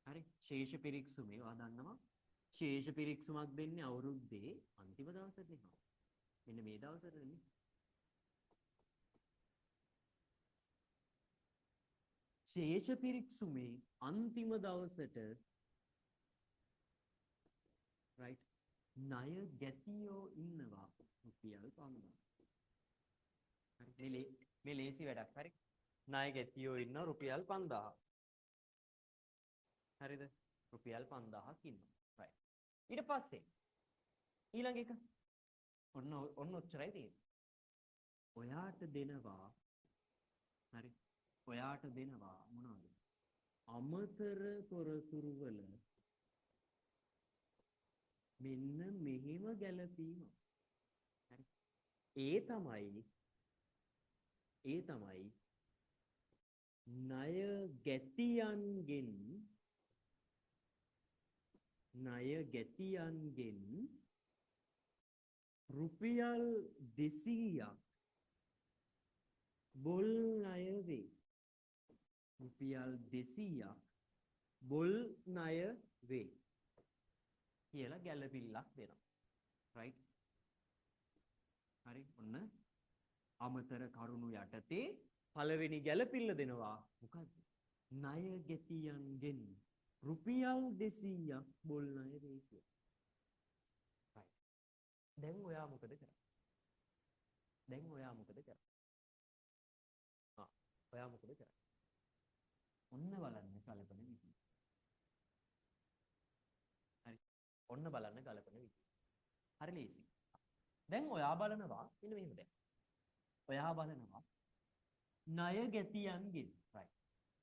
හරි, ශේෂ පිරික්සුමේ ඔයා දන්නවා ශේෂ පිරික්සුමක් දෙන්නේ අවුරුද්දේ අන්තිම දවසට නේ. මෙන්න මේ දවසට නේ. ශේෂ පිරික්සුමේ අන්තිම දවසට රයිට් ණය ගැතියෝ ඉන්නවා රුපියල් 5000. හරි, මේ ලේසි වැඩක්. හරි, ණය ගැතියෝ ඉන්නවා රුපියල් 5000. හරිද? රුපියල් 5000ක් ඉන්නවා. රයිට්. ඊට පස්සේ ඊළඟ එක ඔන්න ඔන්න ඔච්චරයි තියෙන්නේ. ඔයාට දෙනවා, හරි, ඔයාට දෙනවා මොනවද? අමතර තොරතුරු වල මෙන්න මෙහෙම ගැලපීමක්. හරි. ඒ තමයි ණය ගැතියන්ගෙන් රුපියල් 200ක් බොල් ණය වේ. රුපියල් 200ක් බොල් ණය වේ කියලා ගැලපිල්ලක් දෙනවා. රයිට්. හරි, ඔන්න අමතර කරුණු යටතේ පළවෙනි ගැලපිල්ල දෙනවා. මොකද්ද? ණය ගැතියන්ගෙන් රුපියල් 200ක් බොල් ණය වේ කියලා. රයිට්. දැන් ඔයා මොකද කරන්නේ? දැන් ඔයා මොකද කරන්නේ? ආ, ඔයා මොකද කරන්නේ? ඔන්න බලන්න ගලපන විදිය. හරි. ඔන්න බලන්න ගලපන විදිය. හරි ලේසි. දැන් ඔයා බලනවා මෙන්න මෙහෙම දැන්. ඔයා බලනවා ණය ගැතියන්ගෙන්. රයිට්.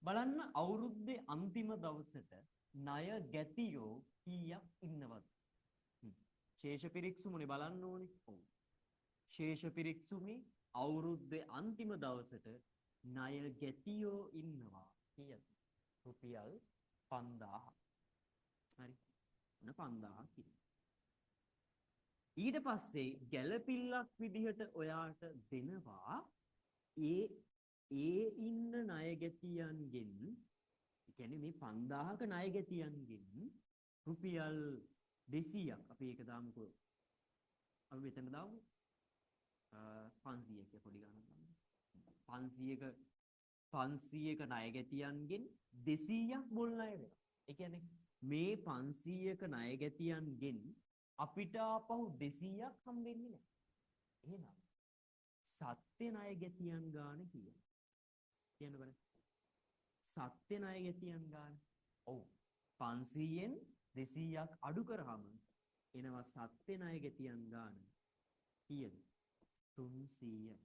බලන්න අවුරුද්දේ අන්තිම දවසට ණය ගැතියෝ කීයක් ඉන්නවද? ශේෂ පිරික්සුමනේ බලන්න ඕනේ. ඔව්. ශේෂ පිරික්සුමේ අවුරුද්දේ අන්තිම දවසට ණය ගැතියෝ ඉන්නවා කීයද? රුපියල් 5000. හරි. ඔන්න 5000ක් ඉන්නවා. ඊට පස්සේ ගැලපිල්ලක් විදිහට ඔයාට දෙනවා ඒ ඒ ඉන්න ණය ගැතියන්ගෙන්, ඒ කියන්නේ මේ 5000ක ණය ගැතියන්ගෙන් රුපියල් 200ක් අපි ඒක දාමුකෝ. අපි මෙතන දාමු 500ක පොඩි ගාණක් දාමු. 500ක ණය ගැතියන්ගෙන් 200ක් බොල් ණය වෙනවා. ඒ කියන්නේ මේ 500ක ණය ගැතියන්ගෙන් අපිට ආපහු 200ක් හම්බෙන්නේ නැහැ. එහෙනම් සත්‍ය ණය ගැතියන් ගාන කීයද? කියන්න බලන්න. සත්‍ය ණය ගැතියන් ගාන. ඔව්. 500න් 200ක් අඩු කරාම එනවා සත්‍ය ණය ගැතියන් ගාන කීයද? 300.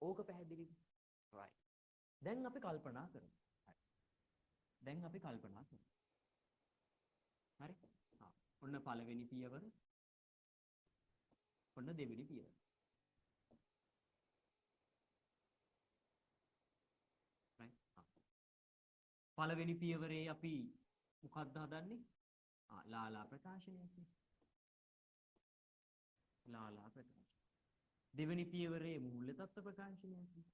ඕක පැහැදිලිද? රයිට්. දැන් අපි කල්පනා කරමු. හරි. දැන් අපි කල්පනා කරමු. හරි? ආ ඔන්න පළවෙනි පියවර. ඔන්න දෙවෙනි පියවර. රයිට්. ආ පළවෙනි පියවරේ අපි මොකද්ද හදන්නේ? ආ ලාලා ප්‍රකාශනයක් නේ. ලාලා ප්‍රකාශන. දෙවෙනි පියවරේ මූල්‍ය තත්ත්ව ප්‍රකාශනයක් නේ.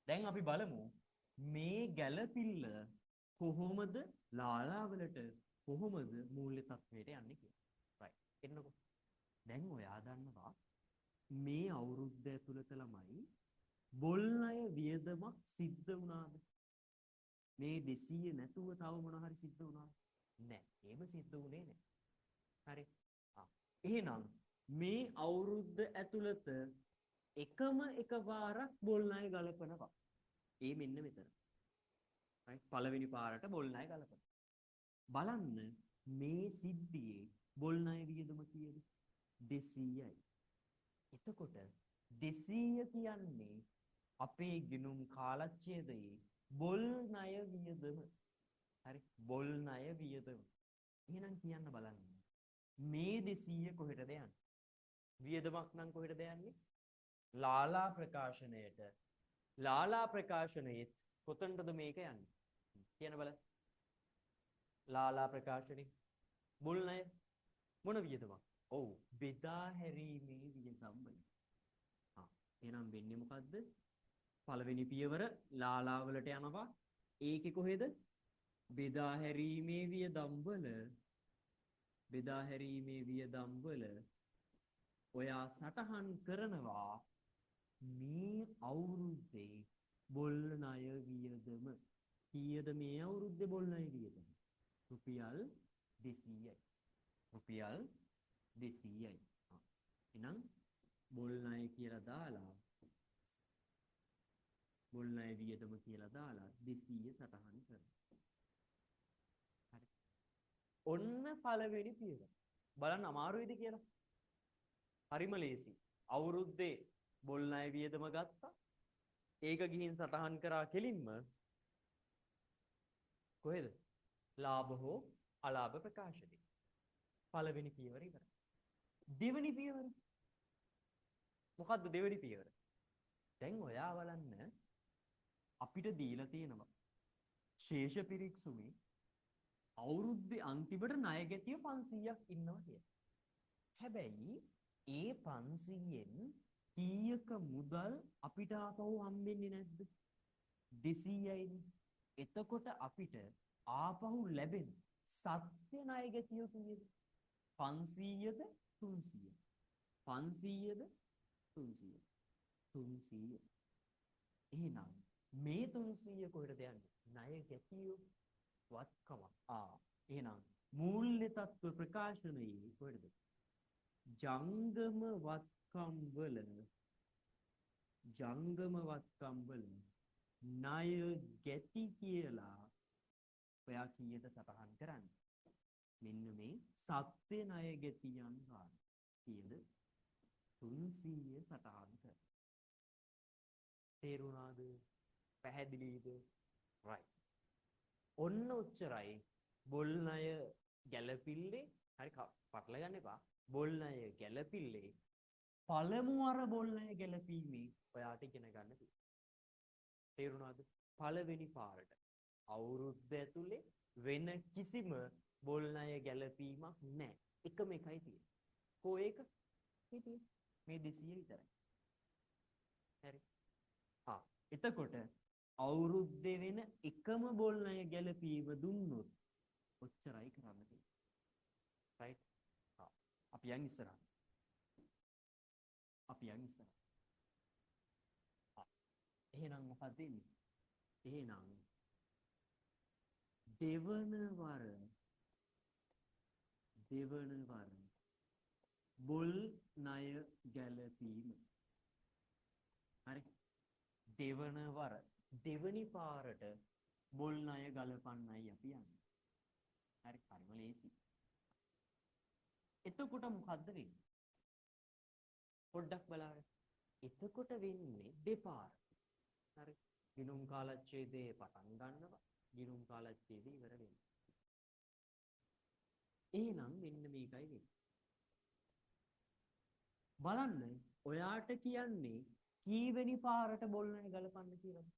දැන් අපි බලමු මේ ගැළපිල්ල කොහොමද ලාලා වලට කොහොමද මූල්‍ය තත්ත්වයට යන්නේ කියලා. රයිට්. එන්නකෝ. දැන් ඔයා දන්නවා මේ අවුරුද්ද ඇතුළත ළමයි බොල් ණය වියදමක් සිද්ධ වුණාද? මේ 200 නැතුව තව මොන හරි සිද්ධ වුණාද? නෑ. එහෙම සිද්ධ වුණේ නෑ. හරි. ආ එහෙනම් මේ අවුරුද්ද ඇතුළත එකම එකපාරක් බොල් ණය ගලපනවා. ඒ මෙන්න මෙතන. රයිට්. පළවෙනි පාරට බොල් ණය ගලපනවා. බලන්න මේ සිද්ධියේ බොල් ණය වියදම කීයද? 200යි. එතකොට 200 කියන්නේ අපේ ගිණුම් කාලච්ඡේදයේ බොල් ණය වියදම. හරි. බොල් ණය වියදම. එහෙනම් කියන්න බලන්න. මේ 200 කොහෙටද යන්නේ? වියදමක් නම් කොහෙටද යන්නේ? ලාලා ප්‍රකාශනයට. ලාලා ප්‍රකාශනයේත් කොතනටද මේක යන්නේ? කියන්න බලන්න. ලාලා ප්‍රකාශනේ බොල් ණය මොන වියදමක්? ඔව් බෙදා හැරීමේ වියදම් වල. ආ එහෙනම් වෙන්නේ මොකද්ද? පළවෙනි පියවර ලාලා වලට යනවා. ඒකේ කොහෙද? බෙදා හැරීමේ වියදම් වල බෙදා හැරීමේ වියදම් වල ඔයා සටහන් කරනවා මේ අවුරුද්දේ බොල් ණය වියදම. කීයද මේ අවුරුද්දේ බොල් ණය වියදම? රුපියල් 200යි. රුපියල් 200යි. එහෙනම් බොල් ණය කියලා දාලා බොල් ණය වියදම කියලා දාලා 200 සටහන් කරනවා. හරි. ඔන්න පළවෙනි පියවර. බලන්න අමාරුයිද කියලා. හරිම ලේසි. අවුරුද්දේ බොල් ණය වියදම ගත්තා. ඒක ගිහින් සටහන් කරා කෙලින්ම කොහෙද? ලාභ හෝ අලාභ ප්‍රකාශනයේ. පළවෙනි පියවර ඉවරයි. දෙවෙනි පියවර. මොකද්ද දෙවෙනි පියවර? දැන් ඔයා බලන්න අපිට දීලා තියෙනවා ශේෂ පිරික්සුමේ අවුරුද්දේ අන්තිමට ණය ගැතිය 500ක් ඉන්නවා කියලා. හැබැයි ඒ 500න් කීයක මුදල් අපිට ආපහු හම්බෙන්නේ නැද්ද? 200යිනේ. එතකොට අපිට ආපහු ලැබෙන සත්‍ය ණය ගැතිය කීයද? 500ද 300? 500ද 300? 300. එහෙනම් මේ 300 කොහෙටද යන්නේ? ණය ගැතිය වත්කමක්. ආ එහෙනම් මූල්‍ය තත්ත්ව ප්‍රකාශනයේ කොහෙටද? ජංගම වත්කම් වල ජංගම වත්කම් වල ණය ගැති කියලා ඔයා කීයද සටහන් කරන්නේ? මෙන්න මේ සත්‍ය ණය ගැතියන් ගන්න. කීයද? 300 සටහන් කරනවා. තේරුණාද? පැහැදිලිද? රයිට්. ඔන්න ඔච්චරයි බොල් ණය ගැලපිල්ලේ. හරි පටල ගන්න එපා. බොල් ණය ගැලපිල්ලේ පළමු වර බොල් ණය ගැලපීමේ ඔයාට ඉගෙන ගන්න තියෙනවා. තේරුණාද? පළවෙනි පාරට අවුරුද්ද ඇතුලේ වෙන කිසිම බොල් ණය ගැලපීමක් නැහැ. එකම එකයි තියෙන්නේ. කෝ ඒක? මේ තියෙන්නේ. මේ 200 විතරයි. හරි. ආ එතකොට අවුරුද්දේ වෙන එකම බොල් ණය ගැලපීම දුන්නොත් ඔච්චරයි කරන්න තියෙන්නේ. රයිට්. ආ අපි යන් ඉස්සරහට. අපි යන් ඉස්සරහට. ආ එහෙනම් මොකක්ද වෙන්නේ? එහෙනම් දෙවන වර බොල් ණය ගැලපීම. හරි. දෙවන වර දෙවනි පාරට බොල් ණය ගලපන්නයි අපි යන්නේ. හරි, හරිම ලේසි. එතකොට මොකද්ද වෙන්නේ? පොඩ්ඩක් බලන්න. එතකොට වෙන්නේ දෙපාර. හරි. ගිණුම් කාලච්ඡේදයේ පටන් ගන්නවා. ගිණුම් කාලච්ඡේදය ඉවර වෙනවා. එහෙනම් මෙන්න මේකයි වෙන්නේ. බලන්න ඔයාට කියන්නේ කීවෙනි පාරට බොල් ණය ගලපන්න කියලාද?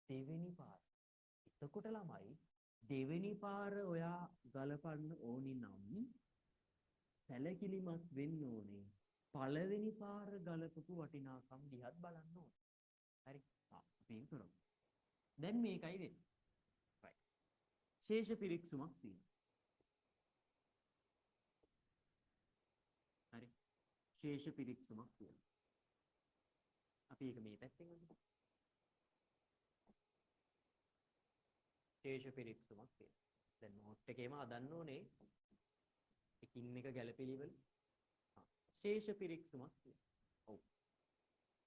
දෙවෙනි පාර. එතකොට ළමයි දෙවෙනි පාර ඔයා ගලපන්න ඕනි නම් සැලකිලිමත් වෙන්න ඕනේ. පළවෙනි පාර ගලපපු වටිනාකම් දිහත් බලන්න ඕනේ. හරි. අපි ඒක කරමු. දැන් මේකයි වෙන්නේ. රයිට්. ශේෂ පිරික්සුමක් තියෙනවා. හරි. ශේෂ පිරික්සුමක් තියෙනවා. අපි ඒක මේ පැත්තෙන් අඳිමු. ශේෂ පිරික්සුමක් තියෙනවා. දැන් නෝට් එකේම හදන්න ඕනේ එකින් එක ගැළපෙලිවල. ශේෂ පිරික්සුමක් තියෙනවා. ඔව්.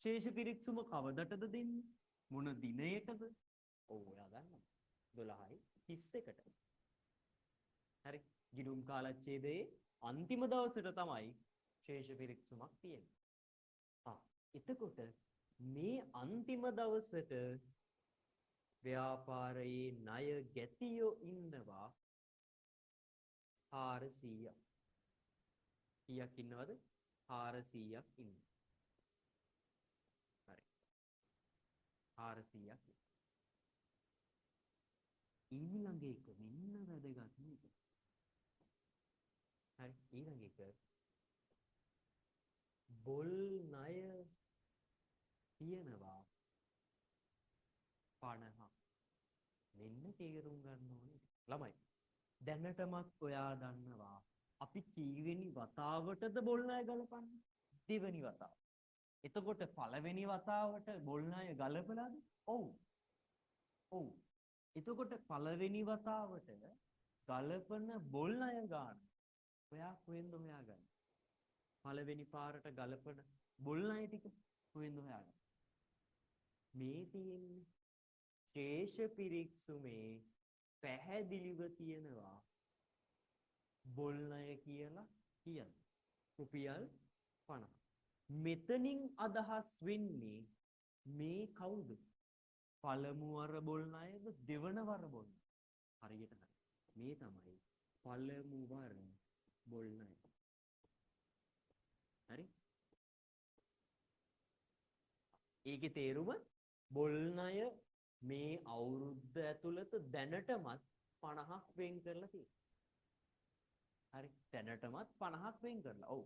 ශේෂ පිරික්සුම කවදටද දෙන්නේ? මොන දිනයටද? ඔව් ඔයා දන්නවා. 12:31ට. හරි. ගිණුම් කාලච්ඡේදයේ අන්තිම දවසට තමයි ශේෂ පිරික්සුමක් තියෙන්නේ. ආ එතකොට මේ අන්තිම දවසට ව්‍යාපාරයේ ණය ගැතියෝ ඉන්නවා 400ක්. කීයක් ඉන්නවද? 400ක් ඉන්නවා. හරි. 400ක්. ඊළඟ එක මෙන්න වැදගත්ම එක. හරි ඊළඟ එක බොල් ණය තියෙනවා 50. මෙන්න තේරුම් ගන්න ඕනේ ළමයි. දැනටමත් ඔයා දන්නවා අපි කීවෙනි වතාවටද බොල් ණය ගලපන්නේ? දෙවෙනි වතාව. එතකොට පළවෙනි වතාවට බොල් ණය ගලපලාද? ඔව්. ඔව්. එතකොට පළවෙනි වතාවට ගලපන බොල් ණය ගාන ඔයා කොහෙන්ද හොයාගන්නේ? පළවෙනි පාරට ගලපන බොල් ණය ටික කොහෙන්ද හොයාගන්නේ? මේ තියෙන්නේ ශේෂ පිරික්සුමේ පැහැදිලිව තියෙනවා බොල් ණය කියලා කියන්නේ රුපියල් 50. මෙතනින් අදහස් වෙන්නේ මේ කවුද? පළමු වර බොල් ණයද දෙවන වර බොල් ණය? හරියට හරි. මේ තමයි පළමු වර බොල් ණය. හරි? ඒකේ තේරුම බොල් ණය මේ අවුරුද්ද ඇතුළත දැනටමත් 50ක් වෙන් කරලා තියෙනවා. හරි. දැනටමත් 50ක් වෙන් කරලා. ඔව්.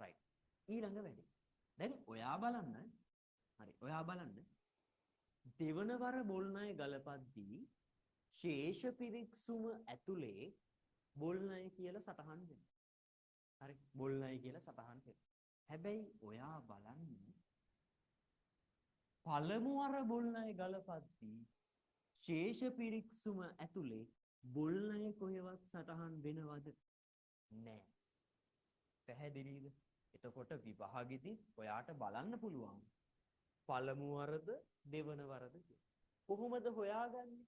රයිට්. ඊළඟ වැඩේ. දැන් ඔයා බලන්න. හරි. ඔයා බලන්න. දෙවන වර බොල් ණය ගලපද්දී ශේෂ පිරික්සුම ඇතුලේ බොල් ණය කියලා සටහන් වෙනවා. හරි. බොල් ණය කියලා සටහන් වෙනවා. හැබැයි ඔයා බලන්න පළමු වර බොල් ණය ගලපද්දී ශේෂ පිරික්සුම ඇතුලේ බොල් ණය කොහෙවත් සටහන් වෙනවද? නෑ. පැහැදිලිද? එතකොට විභාගෙදි ඔයාට බලන්න පුළුවන් පළමු වරද දෙවන වරද කියලා. කොහොමද හොයාගන්නේ?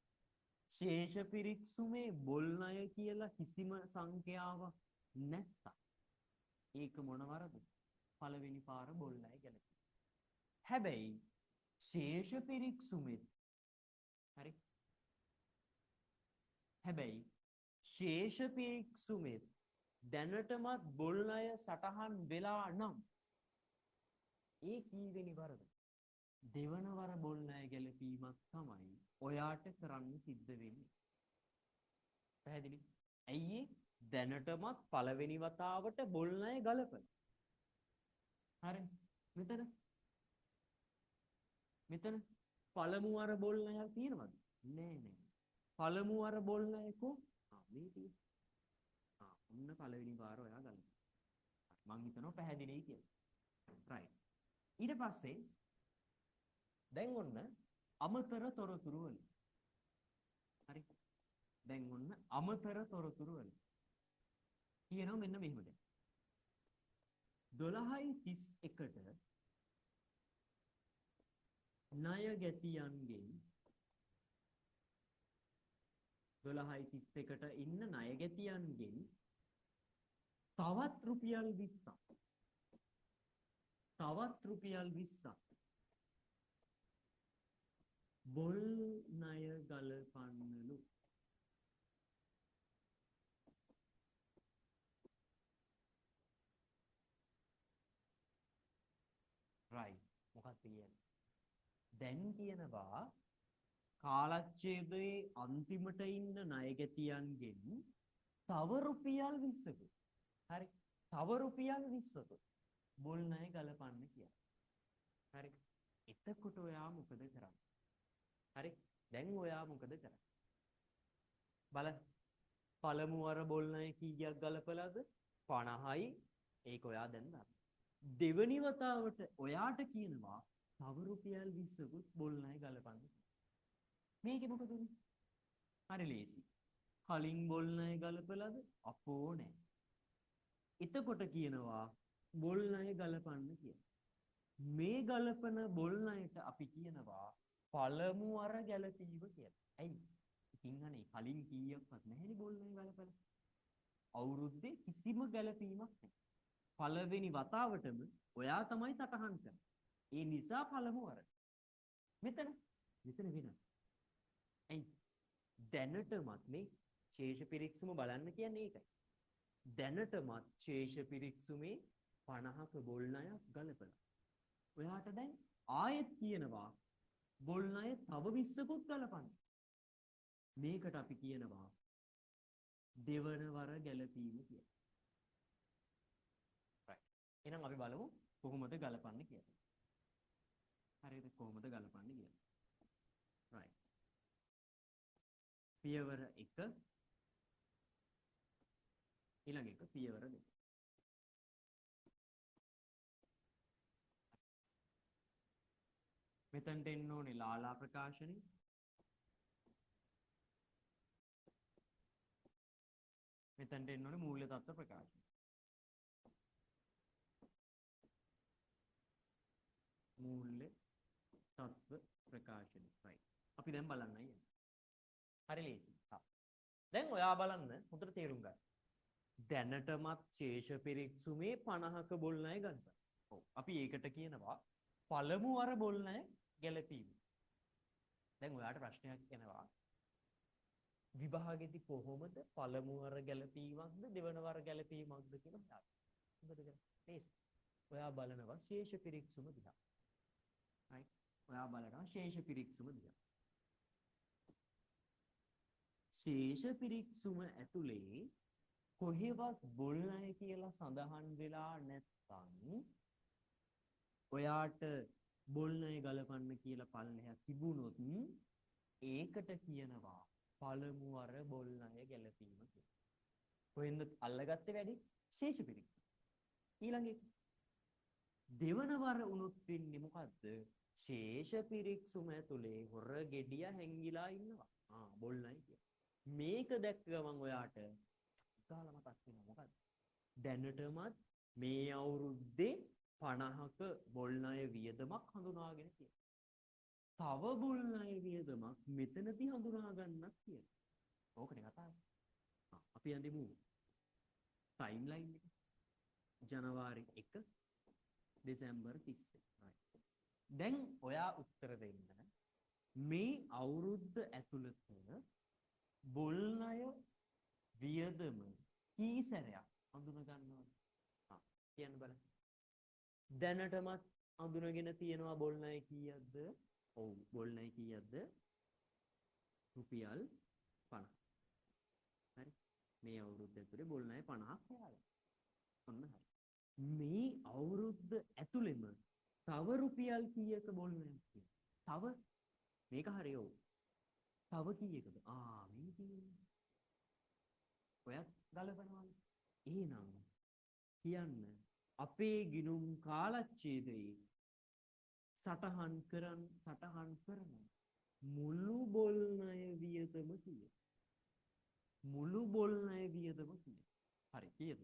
ශේෂ පිරික්සුමේ බොල් ණය කියලා කිසිම සංඛ්‍යාවක් නැත්තම් ඒක මොන වරද? පළවෙනි පාර බොල් ණය ගැලපෙනවා. හැබැයි ශේෂ පිරික්සුමෙත් හරි. හැබැයි ශේෂ පිරික්සුමෙත් දැනටමත් බොල් ණය සටහන් වෙලා නම් ඒ කීවෙනි වරද? දෙවන වර බොල් ණය ගැලපීමක් තමයි ඔයාට කරන්න සිද්ධ වෙන්නේ. පැහැදිලි? ඇයි ඒ? දැනටමත් පළවෙනි වතාවට බොල් ණය ගලපලා. හරි. මෙතන මෙතන පළමු වර බොල් ණයක් තියෙනවද? නෑ නෑ. පළමු වර බොල් ණය කො? ආ මේ තියෙන්නේ. ආ ඔන්න පළවෙනි පාර ඔයා ගලපනවා. මං හිතනවා පැහැදිලි කියලා. රයිට්. ඊට පස්සේ දැන් ඔන්න අමතර තොරතුරු වල. හරි. දැන් ඔන්න අමතර තොරතුරු වල. කියනවා මෙන්න මෙහෙම දැන්. 12:31ට ණය ගැතියන්ගෙන් 12:31ට ඉන්න ණය ගැතියන්ගෙන් තවත් රුපියල් 20ක්. තවත් රුපියල් 20ක්. බොල් ණය ගලපන්නලු. රයිට්. මොකක්ද කියන්නේ? දැන් කියනවා කාලච්ඡේදයේ අන්තිමට ඉන්න ණයගැතියන්ගෙන් තව රුපියල් 20ක. හරි. තව රුපියල් 20ක බොල් ණය ගලපන්න කියලා. හරි. එතකොට ඔයා මොකද කරන්නේ? හරි. දැන් ඔයා මොකද කරන්නේ? බලන්න. පළමු වර බොල් ණය කීයක් ගලපලාද? 50යි. ඒක ඔයා දැන් දන්නවා. දෙවනි වතාවට ඔයාට කියනවා තව රුපියල් 20කුත් බොල් ණය ගලපන්න. මේකේ මොකද උනේ? හරි ලේසි. කලින් බොල් ණය ගලපලාද? අපෝ නෑ. එතකොට කියනවා බොල් ණය ගලපන්න කියලා. මේ ගලපන බොල් ණයට අපි කියනවා පළමු වර ගැලපීම කියලා. ඇයි? ඉතින් අනේ කලින් කීයක්වත් නැහැනේ බොල් ණය ගලපලා. අවුරුද්දේ කිසිම ගැලපීමක් නැහැ. පළවෙනි වතාවටම ඔයා තමයි සටහන් කරන්නේ. ඒ නිසා පළමු වර. මෙතන මෙතන වෙනස්. ඇයි? දැනටමත් මේ ශේෂ පිරික්සුම බලන්න කියන්නේ ඒකයි. දැනටමත් ශේෂ පිරික්සුමේ 50ක බොල් ණයක් ගලපලා. ඔයාට දැන් ආයෙත් කියනවා බොල් ණය තව 20කුත් ගලපන්න. මේකට අපි කියනවා දෙවන වර ගැලපීම කියලා. රයිට්. එහෙනම් අපි බලමු කොහොමද ගලපන්නේ කියලා. හරියද? කොහොමද ගලපන්නේ කියලා. රයිට්. පියවර 1 ඊළඟ එක පියවර 2. මෙතනට එන්න ඕනේ ලාලා ප්‍රකාශනය. මෙතනට එන්න ඕනේ මූල්‍ය තත්ත්ව ප්‍රකාශනය. මූල්‍ය තත්ත්ව ප්‍රකාශනය. රයිට්. අපි දැන් බලන්නයි යන්නේ. හරි ලේසි. හා. දැන් ඔයා බලන්න හොඳට තේරුම් ගන්න. දැනටමත් ශේෂ පිරික්සුමේ 50ක බොල් ණය ගන්න. ඔව්. අපි ඒකට කියනවා පළමු වර බොල් ණය ගැලපීම. දැන් ඔයාට ප්‍රශ්නයක් එනවා. විභාගෙදි කොහොමද පළමු වර ගැලපීමක්ද දෙවන වර ගැලපීමක්ද කියලා හොයාගන්න. මොකද කරන්නේ? ලේසි. ඔයා බලනවා ශේෂ පිරික්සුම දිහා. රයිට්. ඔයා බලනවා ශේෂ පිරික්සුම දිහා. ශේෂ පිරික්සුම ඇතුලේ කොහෙවත් බොල් ණය කියලා සඳහන් වෙලා නැත්නම් ඔයාට බොල් ණය ගලපන්න කියලා පල්ලෙහා තිබුණොත් ඒකට කියනවා පළමු වර බොල් ණය ගැලපීම කියලා. කොහෙන්ද අල්ලගත්තේ වැඩි? ශේෂ පිරික්සුම. ඊළඟ එක දෙවන වර වුණොත් වෙන්නේ මොකද්ද? ශේෂ පිරික්සුම ඇතුලේ හොර ගෙඩිය හැංගිලා ඉන්නවා. ආ බොල් ණය කියලා. මේක දැක්ක ගමන් ඔයාට ගාලා මතක් වෙනවා මොකද්ද? දැනටමත් මේ අවුරුද්දේ 50ක බොල් ණය වියදමක් හඳුනාගෙන තියෙනවා. තව බොල් ණය වියදමක් මෙතනදී හඳුනා ගන්නත් තියෙනවා. ඕකනේ කතාව. අපි අඳිමු ටයිම් ලයින් එක. ජනවාරි 1 දෙසැම්බර් 31. රයිට්. දැන් ඔයා උත්තර දෙන්න මේ අවුරුද්ද ඇතුළත බොල් ණය වියදම කී සැරයක් හඳුනා ගන්නවද? ආ කියන්න බලන්න. දැනටමත් අඳුනගෙන තියෙනවා බොල් ණය කීයක්ද? ඔව් බොල් ණය කීයක්ද? රුපියල් 50. හරි. මේ අවුරුද්ද ඇතුලේ බොල් ණය 50ක් හොයාගන්න. ඔන්න හරි. මේ අවුරුද්ද ඇතුලෙම තව රුපියල් කීයක බොල් ණයක් තියෙනවද? තව මේක හරි ඔව්. තව කීයකද? ආ මේ තියෙන්නේ. ඔයත් ගලපනවානේ. එහෙනම් කියන්න අපේ ගිනුම් කාලච්ඡේදයේ සටහන් කරන මුළු බොල් ණය වියදම කීයද? මුළු බොල් ණය වියදම කීයද? හරි කීයද?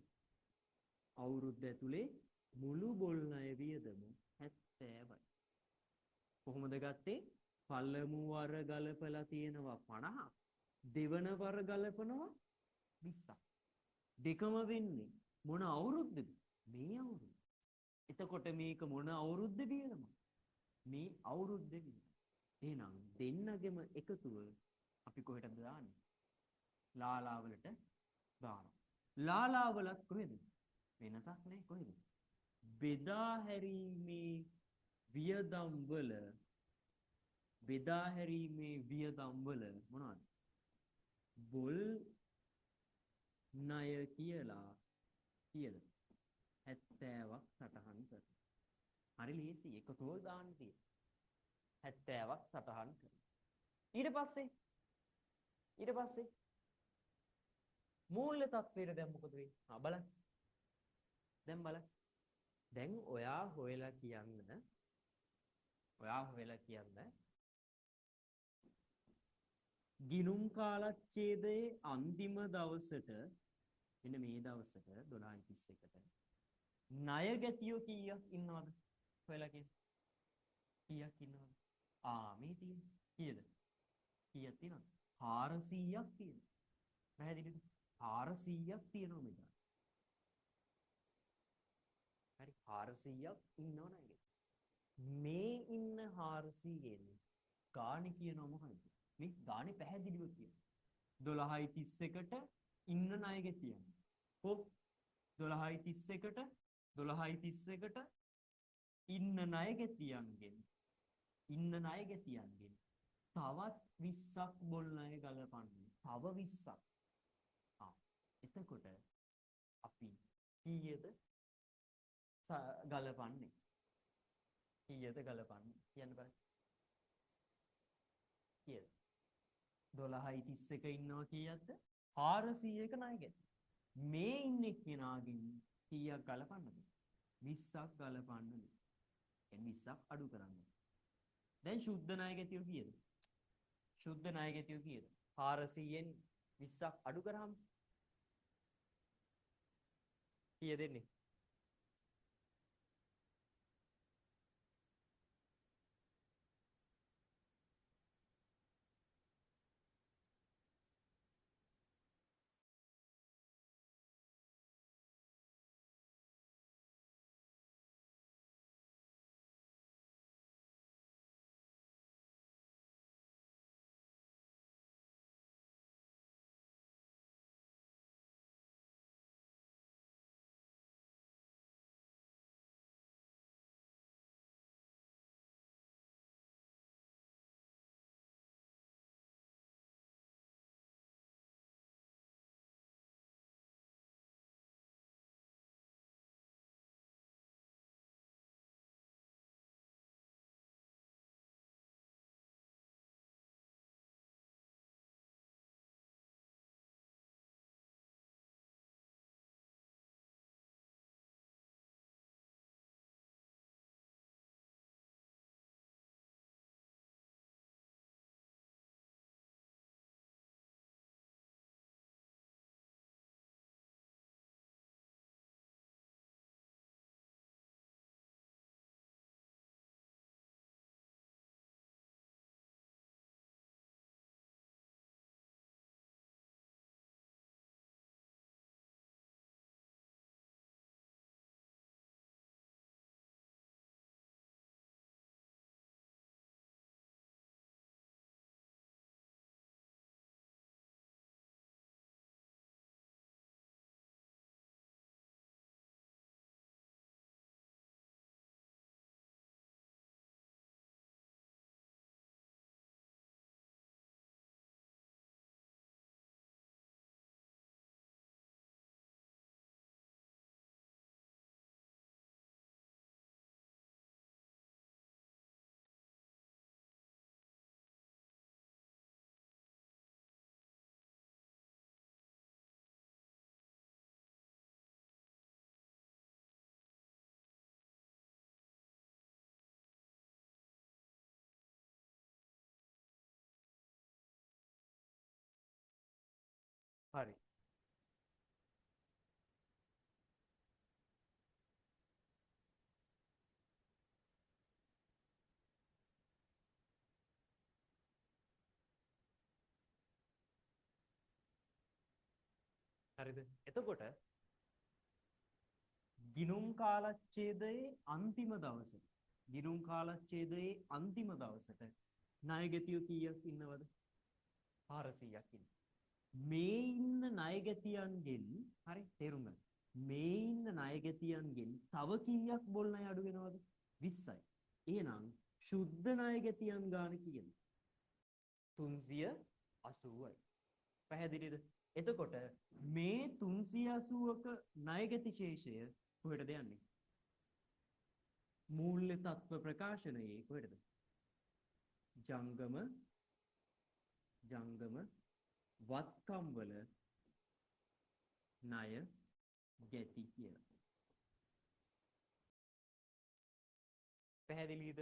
අවුරුද්ද ඇතුලේ මුළු බොල් ණය වියදම 70යි. කොහොමද ගත්තේ? පළමු වර ගලපලා තියෙනවා 50ක්. දෙවන වර ගලපනවා 20ක්. දෙකම වෙන්නේ මොන අවුරුද්දද? මේ අවුරුද්ද. එතකොට මේක මොන අවුරුද්ද වියදම? මේ අවුරුද්ද වියදම. එහෙනම් දෙන්නගෙම එකතුව අපි කොහෙටද දාන්නේ? ලාලාවලට දානවා. ලාලාවලත් කොහෙද? වෙනසක් නෑ. කොහෙද? බෙදා හැරීමේ වියදම් වල, බෙදා හැරීමේ වියදම් වල මොනවද? බොල් ණය කියලා කීයද? 70ක් සටහන් කරනවා. හරි ලේසි. එකතුව දාන්න තියෙන්නේ. 70ක් සටහන් කරනවා. ඊට පස්සේ මූල්‍ය තත්ත්වයට දැන් මොකද වෙන්නේ? ආ බලන්න. දැන් බලන්න. දැන් ඔයා හොයලා කියන්න, ඔයා හොයලා කියන්න, ගිනුම් කාලච්ඡේදයේ අන්තිම දවසට, මෙන්න මේ දවසට 12:31ට ණය ගැතියෝ කීයක් ඉන්නවද? හොයලා කියන්න. කීයක් ඉන්නවද? ආ මේ තියෙන්නේ. කීයද? කීයක් තියෙනවද? 400ක් තියෙනවා. පැහැදිලිද? 400ක් තියෙනවා මෙතන. හරි, 400ක් ඉන්නව නේද? මේ ඉන්න 400න් ගානේ කියනවා මොකද්ද? මේ ගානේ පැහැදිලිව කියනවා. 12:31ට ඉන්න ණය ගෙතියන්. කො 12:31ට, 12:31ට ඉන්න ණය ගෙතියන්ගෙන්, ඉන්න ණය ගෙතියන්ගෙන් තවත් 20ක් බොල් ණය ගලපන්න. තව 20ක්. ආ එතකොට අපි කීයද ගලපන්නේ? කීයද ගලපන්නේ කියන්න බලන්න. කීයද? 12:31 ඉන්නවා කීයක්ද? 400ක ණය ගැති. මේ ඉන්නේ කෙනාගෙන් කීයක් ගලපන්නද? 20ක් ගලපන්නද? ඒ 20ක් අඩු කරන්න. දැන් ශුද්ධ ණය ගැතියෝ කීයද? ශුද්ධ ණය ගැතියෝ කීයද? 400න් 20ක් අඩු කරාම කීය දෙන්නේ? හරි. හරිද? එතකොට ගිනුම් කාලච්ඡේදයේ අන්තිම දවසට, ගිනුම් කාලච්ඡේදයේ අන්තිම දවසට ණයගැතියෝ කීයක් ඉන්නවද? 400ක් ඉන්නවා. මේ ඉන්න ණයගැතියන්ගෙන්, හරි තේරුම් ගන්න. මේ ඉන්න ණයගැතියන්ගෙන් තව කීයක් බොල් ණය අඩු වෙනවද? 20යි. එහෙනම් ශුද්ධ ණයගැතියන් ගාන කීයද? 380යි. පැහැදිලිද? එතකොට මේ 380ක ණයගැති ශේෂය කොහෙටද යන්නේ? මූල්‍ය තත්ත්ව ප්‍රකාශනයේ කොහෙටද? ජංගම ජංගම වත්කම් වල ණය ගැති කියලා. පැහැදිලිද?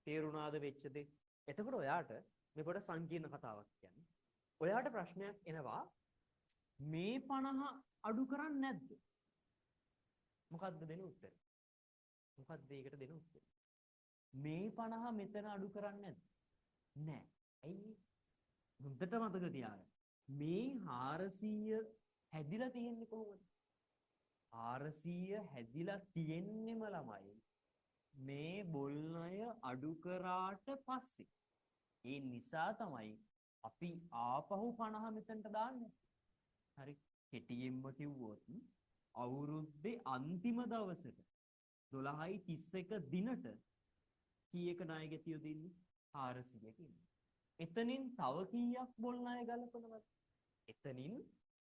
තේරුණාද වෙච්ච දේ? එතකොට ඔයාට මේ පොඩ සංකීර්ණ කතාවක් කියන්නේ. ඔයාට ප්‍රශ්නයක් එනවා මේ 50 අඩු කරන්නේ නැද්ද? මොකද්ද දෙන උත්තරේ? මොකද්ද ඒකට දෙන උත්තරේ? මේ 50 මෙතන අඩු කරන්නේ නැද්ද? නෑ. ඇයි? හොඳට මතක තියාගන්න. මේ 400 හැදිලා තියෙන්නේ කොහොමද? 400 හැදිලා තියෙන්නෙම ළමයි මේ බොල් ණය අඩු කරාට පස්සේ. ඒ නිසා තමයි අපි ආපහු 50 මෙතනට දාන්නේ. හරි. කෙටියෙන්ම කිව්වොත් අවුරුද්දේ අන්තිම දවසට 12:31 දිනට කීයක ණය ගැතියොද ඉන්නේ? 400ක ඉන්නේ. එතනින් තව කීයක් බොල් ණය ගලපනවද? එතනින්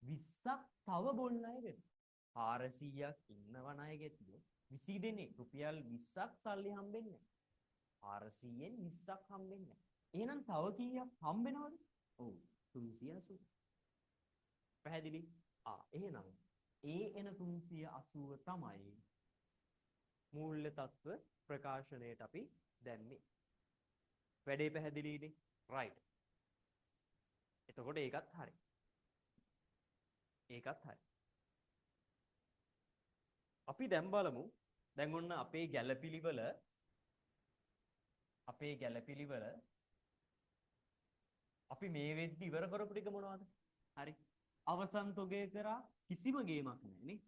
20ක් තව බොල් ණය වෙනවා. 400ක් ඉන්නවා ණය ගැතියෝ 20 දෙනෙක් රුපියල් 20ක් සල්ලි හම්බෙන්නේ නැහැ. 400න් 20ක් හම්බෙන්නේ නැහැ. එහෙනම් තව කීයක් හම්බෙනවද? ඔව් 380. පැහැදිලි? ආ එහෙනම් ඒ එන 380 තමයි මූල්‍ය තත්ත්ව ප්‍රකාශනයට අපි දැම්මේ. වැඩේ පැහැදිලිනේ? රයිට්. එතකොට ඒකත් හරි. ඒකත් හරි. අපි දැන් බලමු. දැන් ඔන්න අපේ ගැළපිලිවල අපි මේ වෙද්දි ඉවර කරපු ටික මොනවද? හරි. අවසන් තොගය කරා කිසිම ගේමක් නෑ නේ.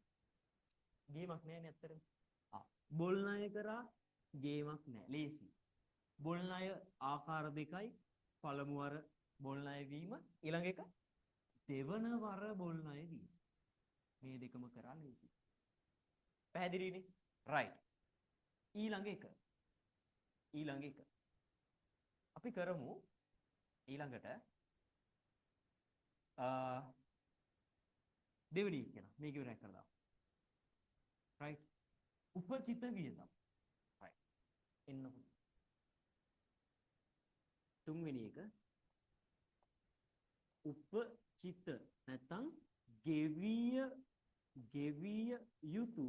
ගේමක් නෑ නේ ඇත්තටම. ආ බොල් ණය කරා ගේමක් නෑ. ලේසි. බොල් ණය ආකාර දෙකයි. පළමු වර බොල් ණය වීම, ඊළඟ එක දෙවන වර බොල් ණය වීම. මේ දෙකම කරා ලේසි. පැහැදිලිනේ? රයිට්. ඊළඟ එක. ඊළඟ එක. අපි කරමු ඊළඟට දෙවෙනි එක නා මේක ඉවරයක් කරලා දාමු. රයිට්. උපචිත වියදම්. රයිට්. එන්නකො. තුන්වෙනි එක උපචිත නැත්තම් ගෙවිය ගෙවිය යුතු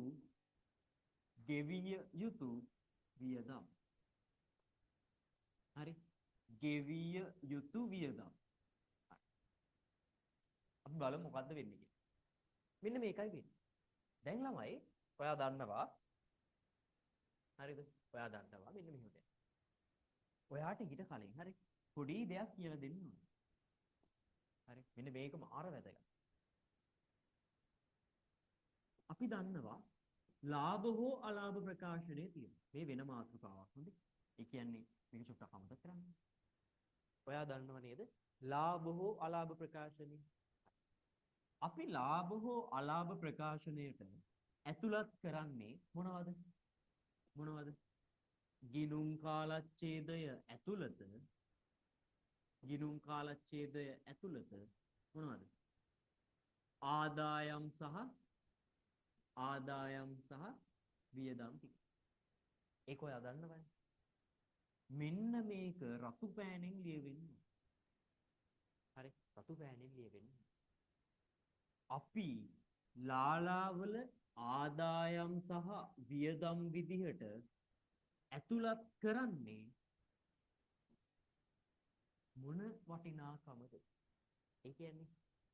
ගෙවිය යුතු වියදම්. හරි. ගෙවිය යුතු වියදම්. අපි බලමු මොකද්ද වෙන්නේ කියලා. මෙන්න මේකයි වෙන්නේ. දැන් ළමයි ඔයා දන්නවා, හරිද? ඔයා දන්නවා මෙන්න මෙහෙම දෙයක්. ඔයාට ඊට කලින් හරි පොඩි දෙයක් කියලා දෙන්න ඕනේ. හරි. මෙන්න මේක මාර වැදගත්. අපි දන්නවා ලාභ හෝ අලාභ ප්‍රකාශනය තියෙනවා. මේ වෙන මාතෘකාවක් හොඳේ. ඒ කියන්නේ මේක චුට්ටක් අමතක කරන්න. ඔයා දන්නව නේද ලාභ හෝ අලාභ ප්‍රකාශනය? අපි ලාභ හෝ අලාභ ප්‍රකාශනයට ඇතුළත් කරන්නේ මොනවද? මොනවද? ගිනුම් කාලච්ඡේදය ඇතුළත, ගිනුම් කාලච්ඡේදය ඇතුළත මොනවද? ආදායම් සහ ආදායම් සහ වියදම් ටික. ඒක ඔයා දන්නවනේ. මෙන්න මේක රතු පෑනෙන් ලියවෙන්න. හරි, රතු පෑනෙන් ලියවෙන්න. අපි ලාලාවල ආදායම් සහ වියදම් විදිහට ඇතුළත් කරන්නේ මොන වටිනාකමද? ඒ කියන්නේ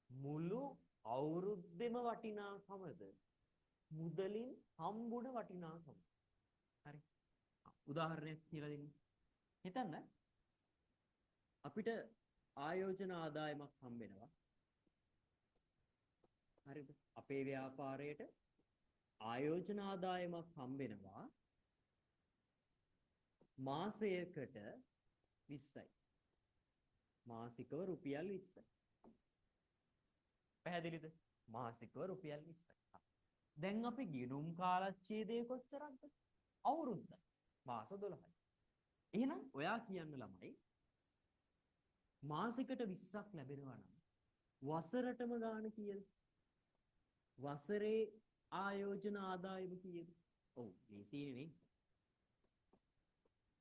මුළු අවුරුද්දෙම වටිනාකමද? මුදලින් හම්බුන වටිනාකම. හරි. උදාහරණයක් කියලා දෙන්න. හිතන්න අපිට ආයෝජන ආදායමක් හම්බෙනවා. හරිද? අපේ ව්‍යාපාරයට ආයෝජන ආදායමක් හම්බෙනවා මාසයකට 20යි. මාසිකව රුපියල් 20යි. පැහැදිලිද? මාසිකව රුපියල් 20යි. දැන් අපි ගිණුම් කාලච්ඡේදය කොච්චරක්ද? අවුරුද්දයි. මාස 12යි. එහෙනම් ඔයා කියන්න ළමයි, මාසිකට 20ක් ලැබෙනවා නම් වසරටම ගාන කීයද? වසරේ ආයෝජන ආදායම කීයද? ඔව්, ලේසියිනේ නේ.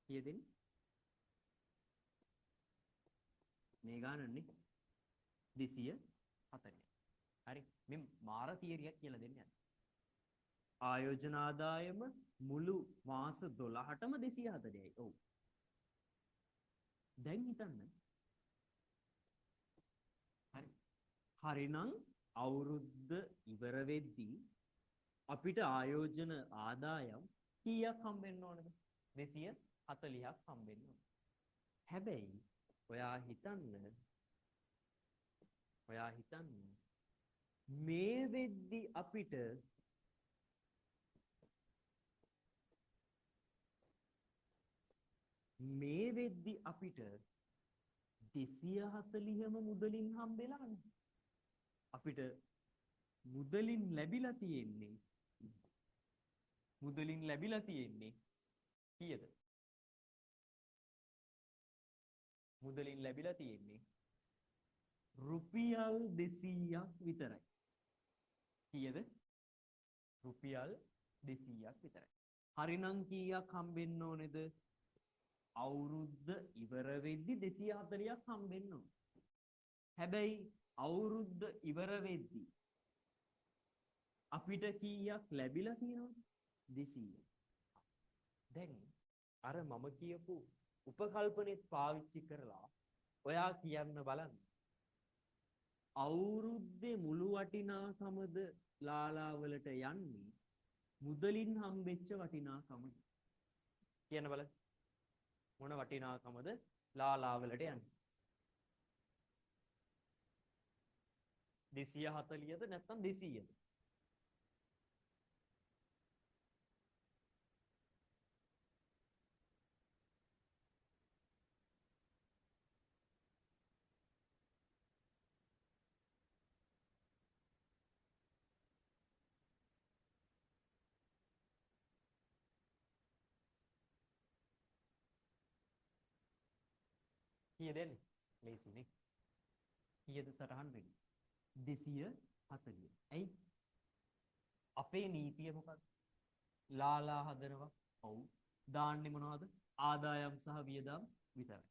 කීයද එන්නේ? මේ ගානන්නේ 240. හරි, මේ මාර තියරියක් කියලා දෙන්න යන්නේ. ආයෝජන ආදායම මුළු මාස 12ටම 240යි. ඔව්. දැන් හිතන්න. හරි. හරිනම් අවුරුද්ද ඉවර වෙද්දී අපිට ආයෝජන ආදායම් කීයක් හම්බෙන්න ඕනද? 240ක් හම්බෙන්න ඕන. හැබැයි ඔයා හිතන්න මේ වෙද්දි අපිට 240ම මුදලින් හම්බෙලා නෑ. අපිට මුදලින් ලැබිලා තියෙන්නේ කීයද? මුදලින් ලැබිලා තියෙන්නේ රුපියල් 200ක් විතරයි. කීයද? රුපියල් 200ක් විතරයි. හරිනම් කීයක් හම්බෙන්න ඕනේද? අවුරුද්ද ඉවර වෙද්දි 240ක් හම්බෙන්න ඕන. හැබැයි අවුරුද්ද ඉවර වෙද්දි අපිට කීයක් ලැබිලා තියෙනවද? 200. දැන් අර මම කියපු උපකල්පනෙත් පාවිච්චි කරලා ඔයා කියන්න බලන්න. අවුරුද්දේ මුළු වටිනාකමද ලාලා වලට යන්නේ මුදලින් හම්බෙච්ච වටිනාකමද? කියන්න බලන්න. මොන වටිනාකමද ලාලා වලට යන්නේ? 240ද නැත්නම් 200ද? කීයද එන්නේ? ලේසිනේ. කීයද සටහන් වෙන්නේ? 240. ඇයි? අපේ නීතිය මොකක්ද? ලාලා හදනවා. ඔව්. දාන්නේ මොනවද? ආදායම් සහ වියදම් විතරයි.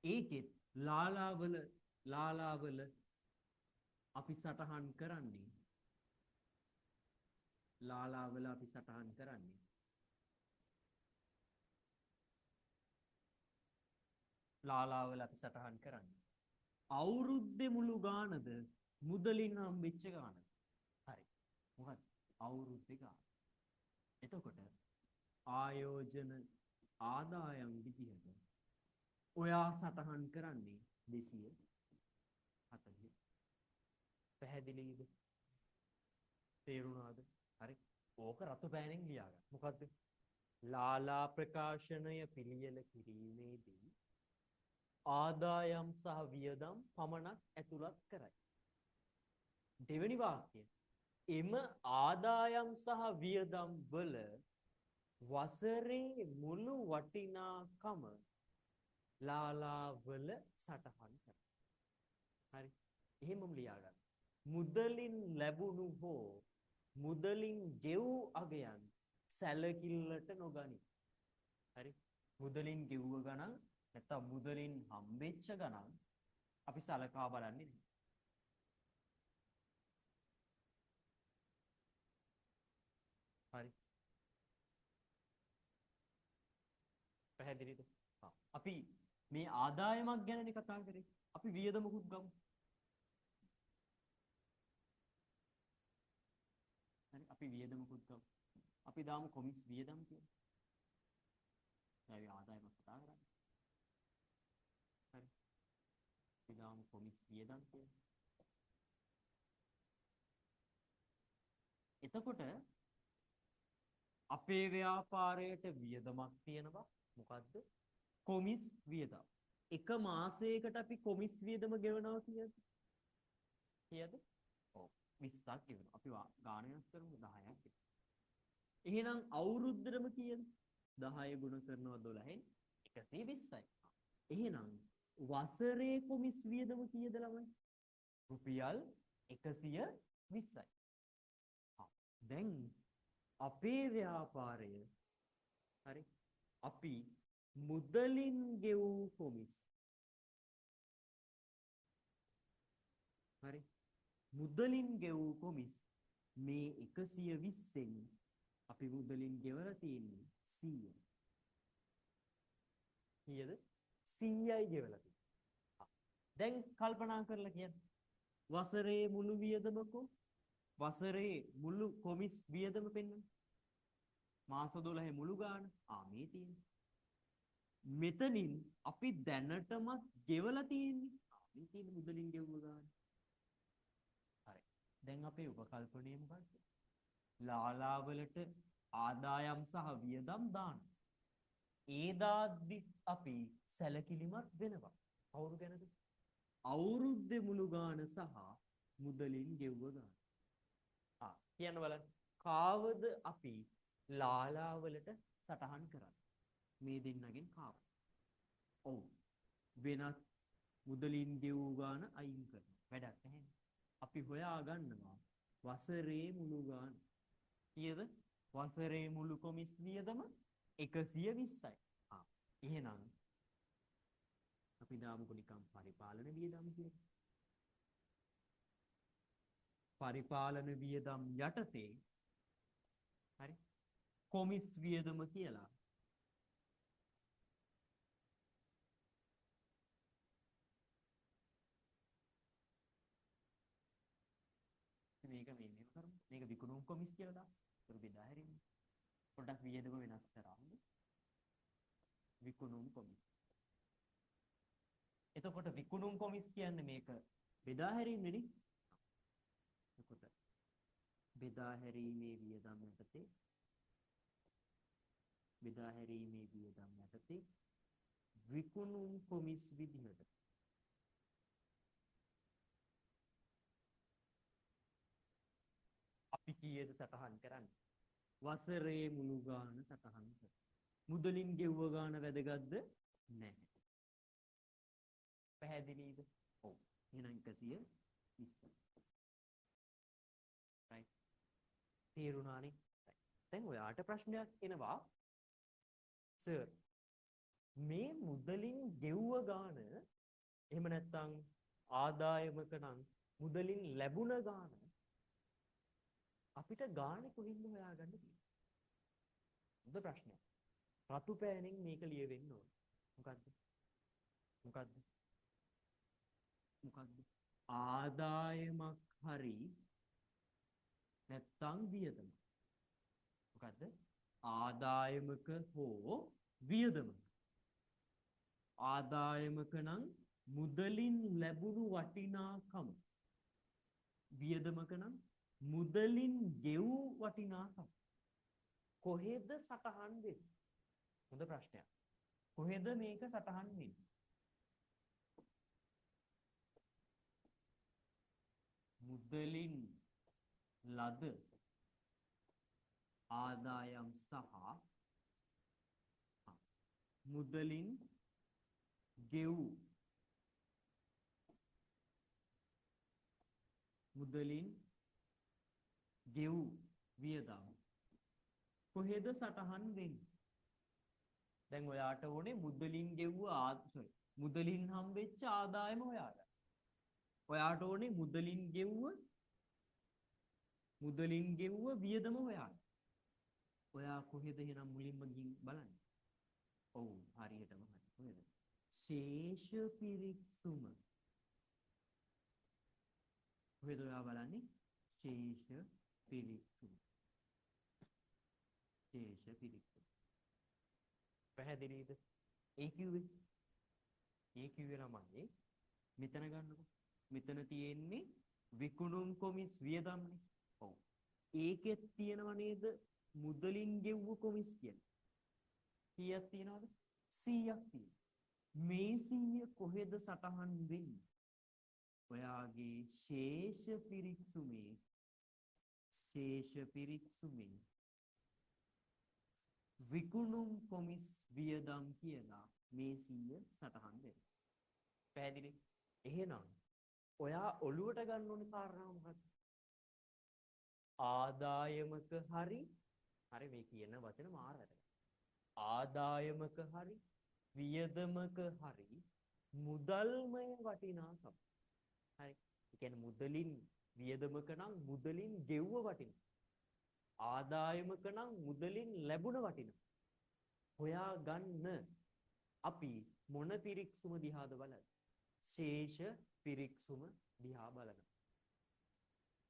ඒකෙත් ලාලාවල අපි සටහන් කරන්නේ ලාලාවල අපි සටහන් කරන්නේ ලාලාවල අපි සටහන් කරන්නේ අවුරුද්දේ මුළු ගානද මුදලින් හම්බෙච්ච ගානද? හරි. මොකද්ද? අවුරුද්දේ ගාන. එතකොට ආයෝජන ආදායම් විදිහට ඔයා සටහන් කරන්නේ 240. පැහැදිලිද? තේරුණාද? හරි. ඕක රතු පෑනෙන් ලියාගන්න. මොකද්ද? ලාලා ප්‍රකාශනය පිළියෙල කිරීමේදී ආදායම් සහ වියදම් පමණක් ඇතුළත් කරයි. දෙවෙනි වාක්‍යය, එම ආදායම් සහ වියදම් වල වසරේ මුළු වටිනාකම ලාලා වල සටහන් කරයි. හරි. එහෙමම ලියාගන්න. මුදලින් ලැබුණු හෝ මුදලින් ගෙවූ අගයන් සැලකිල්ලට නොගනී. හරි. මුදලින් ගෙවුව ගණන් නැත්තම් මුදලින් හම්බෙච්ච ගණන් අපි සලකා බලන්නේ නැහැ. හරි. පැහැදිලිද? අපි මේ ආදායමක් ගැනනේ කතා කරේ. අපි වියදමකුත් ගමු. හරි, අපි වියදමකුත් ගමු. අපි දාමු කොමිස් වියදම් කියලා. දැන් අපි ආදායමක් කතා කරන්නේ. හරි. අපි දාමු කොමිස් වියදම් කියලා. එතකොට අපේ ව්‍යාපාරයට වියදමක් තියෙනවා. මොකද්ද? කොමිස් වියදම්. එක මාසයකට අපි කොමිස් වියදම ගෙවනවා කීයද? කීයද? ඔව් 20ක් ගෙවනවා. අපි ගාන වෙනස් කරමු 10ක් ගෙවනවා. එහෙනම් අවුරුද්දටම කීයද? 10 ගුණ කරනවා 12න් 120යි. එහෙනම් වසරේ කොමිස් වියදම කීයද ළමයි? රුපියල් 120යි. දැන් අපේ ව්‍යාපාරය හරි අපි මුදලින් ගෙවූ කොමිස් හරි මුදලින් ගෙවූ කොමිස් මේ 120න් අපි මුදලින් ගෙවලා තියෙන්නේ 100. කීයද? 100යි ගෙවලා තියෙන්නේ. දැන් කල්පනා කරලා කියන්න. වසරේ මුළු වියදම කො? වසරේ මුළු කොමිස් වියදම පෙන්වන්න. මාස 12 මුළු ගාන. මේ තියෙන්නේ. මෙතනින් අපි දැනටමත් ගෙවලා තියෙන්නේ. මේ තියෙන මුදලින් ගෙවුව ගාන. හරි. දැන් අපේ උපකල්පනය මොකද්ද? ලාලාවලට ආදායම් සහ වියදම් දාන. ඒ දාද්දි අපි සැලකිලිමත් වෙනවා. කවුරු ගැනද? අවුරුද්දේ මුළු ගාන සහ මුදලින් ගෙව්ව ගාන. කියන්න බලන්න. කාවද අපි ලාලාවලට සටහන් කරන්නේ? මේ දෙන්නගෙන් කාවද? ඔව්. වෙනත් මුදලින් ගෙවූ ගාන අයින් කරනවා. වැඩක් නැහැ. අපි හොයා ගන්නවා වසරේ මුළු ගාන. කීයද? වසරේ මුළු කොමිස් වියදම 120යි. එහෙනම් අපි දාමුකෝ නිකන් පරිපාලන වියදම් කියලා. පරිපාලන වියදම් යටතේ හරි කොමිස් වියදම කියලා මේක මේ මෙහෙම කරමු. මේක විකුණුම් කොමිස් කියලා දාමු. ඒක බෙදා හැරීම. පොඩ්ඩක් වියදම වෙනස් කරාම විකුණුම් කොමිස්. එතකොට විකුණුම් කොමිස් කියන්නේ මේක බෙදා හැරීමනේ නේ. එතකොට බෙදා හැරීමේ වියදම් යටතේ බෙදා හැරීමේ වියදම් යටතේ විකුණුම් කොමිස් විදිහට අපි කීයද සටහන් කරන්නේ? වසරේ මුළු ගාන සටහන් කරනවා. මුදලින් ගෙව්ව ගාන වැදගත්ද? නැහැ. පැහැදිලිද? ඔව්. එහෙනම් 120. රයිට්. තේරුණානේ? රයිට්. දැන් ඔයාට ප්‍රශ්නයක් එනවා. සර් මේ මුදලින් ගෙව්ව ගාන එහෙම නැත්නම් ආදායමක නම් මුදලින් ලැබුණ ගාන අපිට ගාන කොහින්ද හොයාගන්න තියෙන්නේ? හොඳ ප්‍රශ්නයක්. රතු පෑනෙන් මේක ලියවෙන්න ඕන. මොකද්ද? මොකද්ද? මොකද්ද? ආදායමක් හරි නැත්නම් වියදමක්. මොකද්ද? ආදායමක හෝ වියදමක. ආදායමක නම් මුදලින් ලැබුණු වටිනාකම. වියදමක නම් මුදලින් ගෙවූ වටිනාකම. කොහෙද සටහන් වෙන්නේ? හොඳ ප්‍රශ්නයක්. කොහෙද මේක සටහන් වෙන්නේ? මුදලින් ලද ආදායම් සහ මුදලින් ගෙවූ මුදලින් ගෙවූ වියදම් කොහෙද සටහන් වෙන්නේ? දැන් ඔයාට ඕනේ මුදලින් ගෙව්ව සෝරි මුදලින් හම්බෙච්ච ආදායම හොයාගන්න. ඔයාට ඕනේ මුදලින් ගෙව්ව වියදම හොයාගන්න. ඔයා කොහෙද එහෙනම් මුලින්ම ගිහින් බලන්නේ? ඔව් හරියටම හරි. කොහෙද? ශේෂ පිරික්සුම. කොහෙද ඔයා බලන්නේ? ශේෂ පිරික්සුම. ශේෂ පිරික්සුම. පැහැදිලිද? ඒ කිව්වේ ළමයි මෙතන ගන්නකො. මෙතන තියෙන්නේ විකුණුම් කොමිස් වියදම්නේ. ඔව්. ඒකෙත් තියෙනව නේද මුදලින් ගෙව්ව කොමිස් කියලා. කීයක් තියෙනවද? 100ක් තියෙනවා. මේ 100 කොහෙද සටහන් වෙන්නේ? ඔයාගේ ශේෂ පිරික්සුමේ, ශේෂ පිරික්සුමේ විකුණුම් කොමිස් වියදම් කියලා මේ 100 සටහන් වෙනවා. පැහැදිලි? එහෙනම් ඔයා ඔළුවට ගන්න ඕනේ කාරණාව මොකක්ද? ආදායමක හරි, හරි මේ කියන වචන මාර වැදගත්. ආදායමක හරි වියදමක හරි මුදල්මය වටිනාකම. හරි. ඒ කියන්නේ මුදලින් වියදමක නම් මුදලින් ගෙව්ව වටිනා. ආදායමක නම් මුදලින් ලැබුණ වටිනා. හොයා ගන්න අපි මොන පිරික්සුම දිහාද බලන්නේ? ශේෂ පිරික්සුම දිහා බලනවා.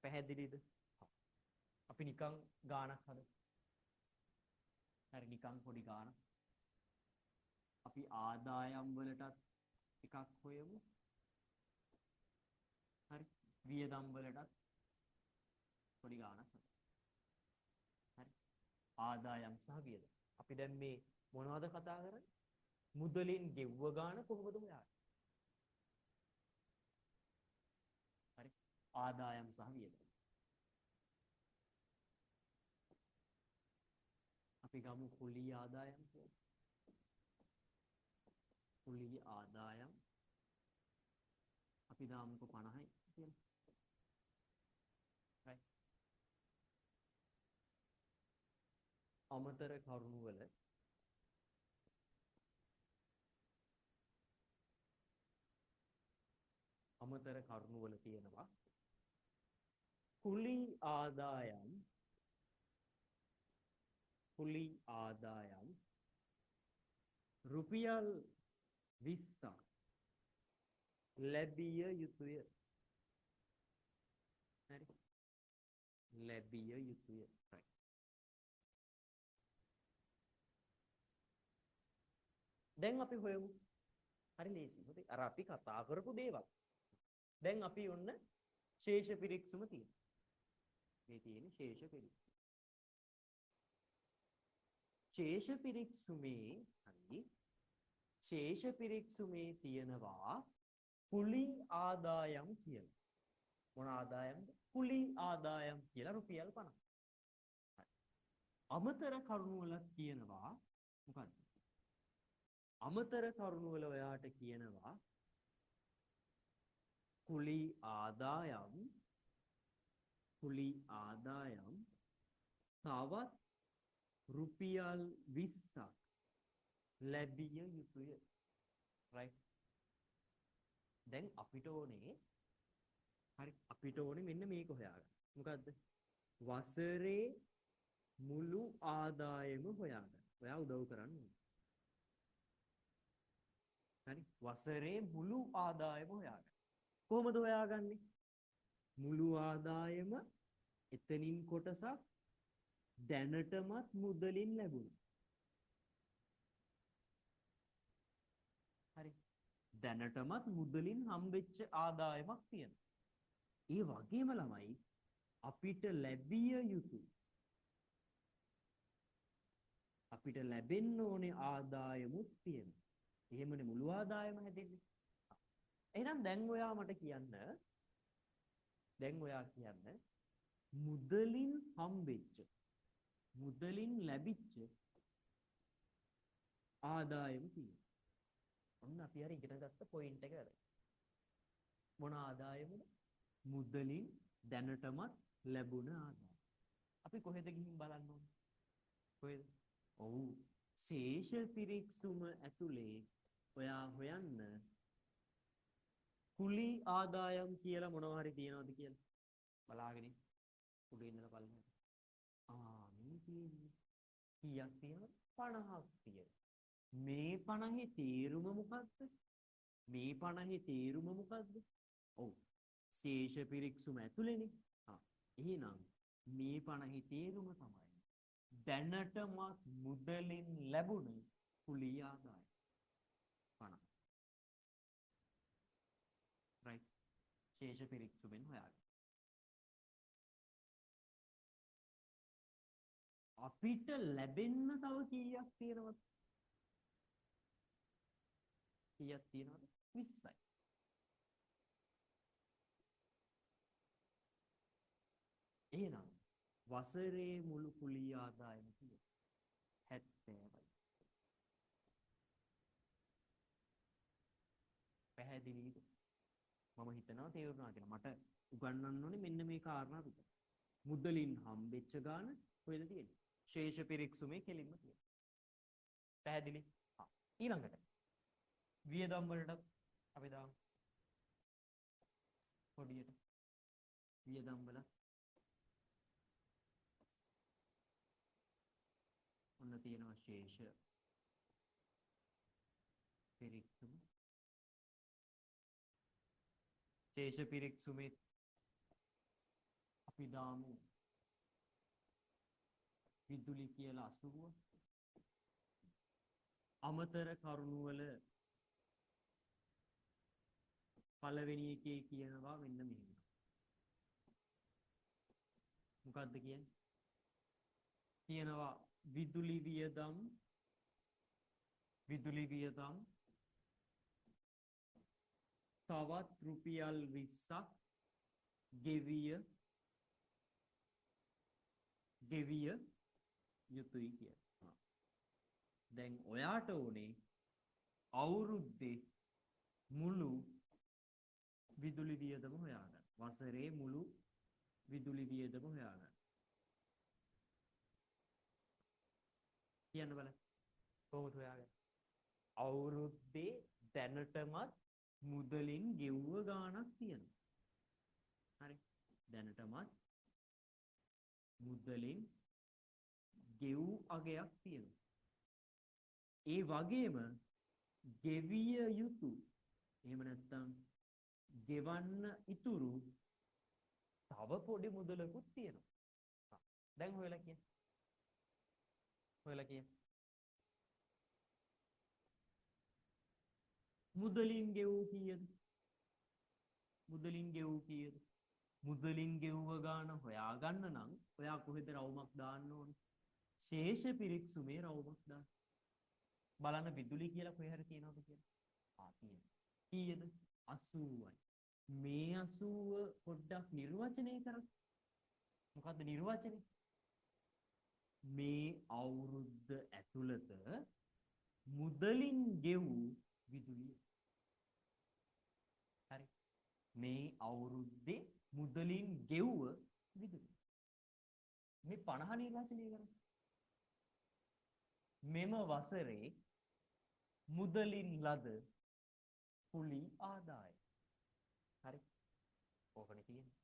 පැහැදිලිද? අපි නිකන් ගානක් හදමු. හරි, නිකන් පොඩි ගානක්. අපි ආදායම් වලටත් එකක් හොයමු. හරි, වියදම් වලටත් පොඩි ගානක් හදමු. හරි, ආදායම් සහ වියදම්. අපි දැන් මේ මොනවද කතා කරන්නේ? මුදලින් ගෙව්ව ගාන කොහොමද හොයාගන්නේ? හරි, ආදායම් සහ වියදම්. අපි ගමු කුලී ආදායම් කියලා. කුලී ආදායම් අපි දාමුකෝ 50යි කියලා. right. අමතර කරුණු වල අමතර කරුණු වල තියෙනවා කුලී ආදායම්, කුලී ආදායම් රුපියල් 20ක් ලැබිය යුතුය. හරි, ලැබිය යුතුය. right. දැන් අපි හොයමු. හරි ලේසි. හොඳයි. අර අපි කතා කරපු දේවල්. දැන් අපි ඔන්න ශේෂ පිරික්සුම තියෙනවා. මේ තියෙන ශේෂ පිරික්සුම. ශේෂ පිරික්සුමේ, හරි, ශේෂ පිරික්සුමේ තියෙනවා කුලී ආදායම් කියලා. මොන ආදායම්ද? කුලී ආදායම් කියලා රුපියල් 50. හරි. අමතර කරුණු වල කියනවා මොකද්ද? අමතර කරුණු වල ඔයාට කියනවා කුලී ආදායම්, කුලී ආදායම් තවත් රුපියල් 20ක් ලැබිය යුතුය. right. දැන් අපිට ඕනේ, හරි, අපිට ඕනේ මෙන්න මේක හොයාගන්න. මොකද්ද? වසරේ මුළු ආදායම හොයාගන්න. ඔයා උදව් කරන්න ඕනේ. හරි, වසරේ මුළු ආදායම හොයාගන්න. කොහොමද හොයාගන්නේ? මුළු ආදායම එතනින් කොටසක් දැනටමත් මුදලින් ලැබුණා. හරි, දැනටමත් මුදලින් හම්බෙච්ච ආදායමක් තියෙනවා. ඒ වගේම ළමයි අපිට ලැබිය යුතු, අපිට ලැබෙන්න ඕනේ ආදායමුත් තියෙනවා. එහෙමනේ මුළු ආදායම හැදෙන්නේ. එහෙනම් දැන් ඔයා මට කියන්න, දැන් ඔයා කියන්න මුදලින් හම්බෙච්ච, මුදලින් ලැබිච්ච ආදායම කීයද? ඔන්න අපි අර ඉගෙන ගත්ත පොයින්ට් එක වැදගත්. මොන ආදායමද? මුදලින් දැනටමත් ලැබුණ ආදායම. අපි කොහෙද ගිහින් බලන්න ඕනේ? කොහෙද? ඔව්, ශේෂ පිරික්සුම ඇතුලේ ඔයා හොයන්න කුලී ආදායම් කියලා මොනවා හරි තියනවද කියලා බලාගෙන ඉන්න. උඩ ඉඳලා බලන්න. ආ, මේ තියෙන්නේ කීයක් තියෙනවද? 50ක් තියෙනවා. මේ 50 තේරුම මොකද්ද? මේ 50 තේරුම මොකද්ද? ඔව්, ශේෂ පිරික්සුම ඇතුලේනේ. ආ, එහෙනම් මේ 50 තේරුම තමයි දැනටමත් මුදලින් ලැබුණ කුලී ආදායම 50. right. ශේෂ පිරික්සුමෙන් හොයාගන්න. අපිට ලැබෙන්න තව කීයක් තියෙනවද? කීයක් තියෙනවද? 20යි. එහෙනම් වසරේ මුළු කුලී ආදායම කීයද? 70යි. පැහැදිලිද? මම හිතනවා තේරුණා කියලා. මට උගන්වන්න ඕනේ මෙන්න මේ කාරණා විතරයි. මුදලින් හම්බෙච්ච ගාන කොහෙද තියෙන්නේ? ශේෂ පිරික්සුමේ කෙලින්ම තියෙනවා. පැහැදිලි? හා. ඊළඟට වියදම් වලට අපි දාමු. පොඩියට වියදම් වල ඔන්න තියෙනවා ශේෂ පිරික්සුම. ශේෂ පිරික්සුමේ අපි දාමු විදුලි කියලා 80. අමතර කරුණු වල පළවෙනි එකේ කියනවා මෙන්න මෙහෙම. මොකද්ද කියන්නේ? කියනවා විදුලි වියදම්, විදුලි වියදම් තවත් රුපියල් 20ක් ගෙවිය ගෙවිය යුතුයි කියලා. දැන් ඔයාට ඕනේ අවුරුද්දේ මුළු විදුලි වියදම හොයාගන්න. වසරේ මුළු විදුලි වියදම හොයාගන්න. කියන්න බලන්න. කොහොමද හොයාගන්නේ? අවුරුද්දේ දැනටමත් මුදලින් ගෙව්ව ගාණක් තියෙනවා. හරි. දැනටමත් මුදලින් ගෙව් අගයක් තියෙනවා. ඒ වගේම ගෙවිය යුතු, එහෙම නැත්නම් ගෙවන්න ඉතුරු තව පොඩි මුදලකුත් තියෙනවා. දැන් හොයලා කියන්න. හොයලා කියන්න. මුදලින් ගෙවූ කීයද? මුදලින් ගෙවූ කීයද? මුදලින් ගෙව්ව ගාන හොයාගන්න නම් ඔයා කොහෙද රවුමක් දාන්න ඕනේ? ශේෂ පිරික්සුමේ රවුමක් දාන්න. බලන්න විදුලි කියලා කොහේ හරි තියෙනවද කියලා. ආ තියෙනවා. කීයද? 80යි. මේ 80 පොඩ්ඩක් නිර්වචනය කරන්න. මොකද්ද නිර්වචනය? මේ අවුරුද්ද ඇතුළත මුදලින් ගෙවූ විදුලිය. හරි. මේ අවුරුද්දේ මුදලින් ගෙව්ව විදුලිය. මේ 50 නිර්වචනය කරන්න. මෙම වසරේ මුදලින් ලද කුලී ආදායම. හරි. ඕකනේ තියෙන්නේ.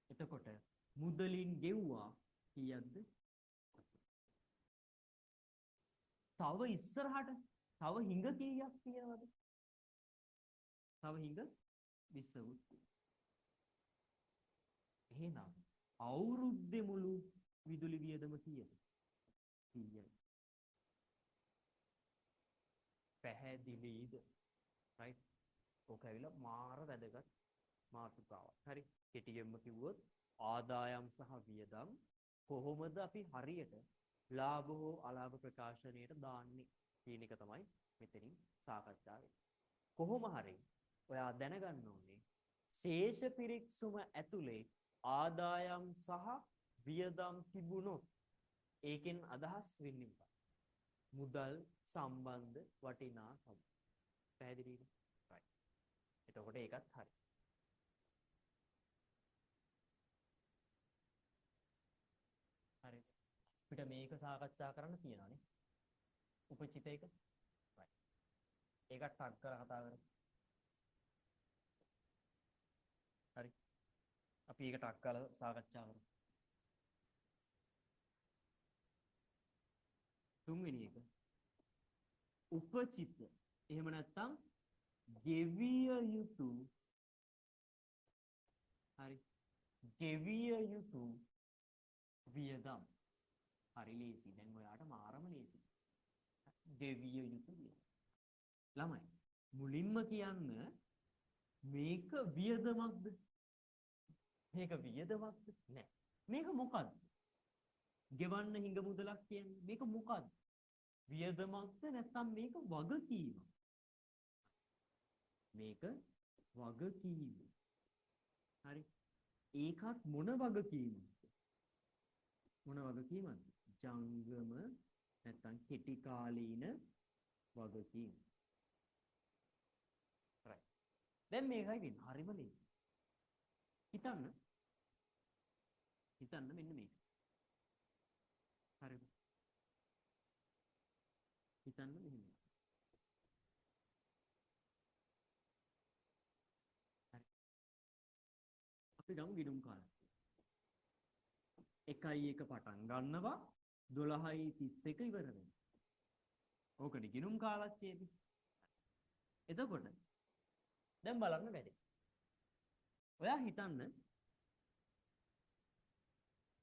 එතකොට මුදලින් ගෙව්වා කීයක්ද? තව ඉස්සරහට තව හිඟ කීයක් තියෙනවද? තව හිඟ 20කුත් තියෙනවා. එහෙනම් අවුරුද්දේ මුළු විදුලි වියදම කීයද? 100යි. පැහැදිලිද? රයිට්. ඕක ඇවිල්ලා මාර වැදගත් මාතෘකාවක්. හරි. කෙටියෙන්ම කිව්වොත් ආදායම් සහ වියදම් කොහොමද අපි හරියට ලාභ හෝ අලාභ ප්‍රකාශනයට දාන්නේ කියන එක තමයි මෙතනින් සාකච්ඡා වෙන්නේ. කොහොම හරි ඔයා දැනගන්න ඕනේ ශේෂ පිරික්සුම ඇතුලේ ආදායම් සහ වියදම් තිබුණොත් ඒකෙන් අදහස් වෙන්නේ මොකක්ද? මුදල් සම්බන්ධ වටිනාකම. පැහැදිලිද? රයිට්. එතකොට ඒකත් හරි. හරි. අපිට මේක සාකච්ඡා කරන්න තියෙනවානේ. උපචිත එක. රයිට්. ඒකත් ටග් කරලා කතා කරමු. හරි. අපි ඒක ටග් කරලා සාකච්ඡා කරමු. තුන්වෙනි එක උපචිත. එහෙම නැත්නම් ගෙවිය යුතු, හරි, ගෙවිය යුතු වියදම්. හරි ලේසි. දැන් ඔයාට මාරම ලේසි. ගෙවිය යුතු වියදම්. ළමයි මුලින්ම කියන්න මේක වියදමක්ද? මේක වියදමක්ද? නෑ. මේක මොකද්ද? ගෙවන්න හිඟ මුදලක් කියන්නේ. මේක මොකද්ද? වියදමක්ද නැත්නම් මේක වගකීමක්? මේක වගකීම. හරි. ඒකත් මොන වගකීමක්ද? මොන වගකීමක්ද? ජංගම නැත්නම් කෙටි කාලීන වගකීම. රයිට්. දැන් මේකයි වෙන්නේ. හරිම ලේසි. හිතන්න. හිතන්න මෙන්න මේක. හරිද? හිතන්න මෙහෙම. හරි. අපි ගමු ගිණුම් කාලය. 1යි 1 පටන් ගන්නවා 12යි 31 ඉවර වෙනවා. ඕකනේ ගිණුම් කාලච්ඡේදය. එතකොට දැන් බලන්න වැඩේ. ඔයා හිතන්න,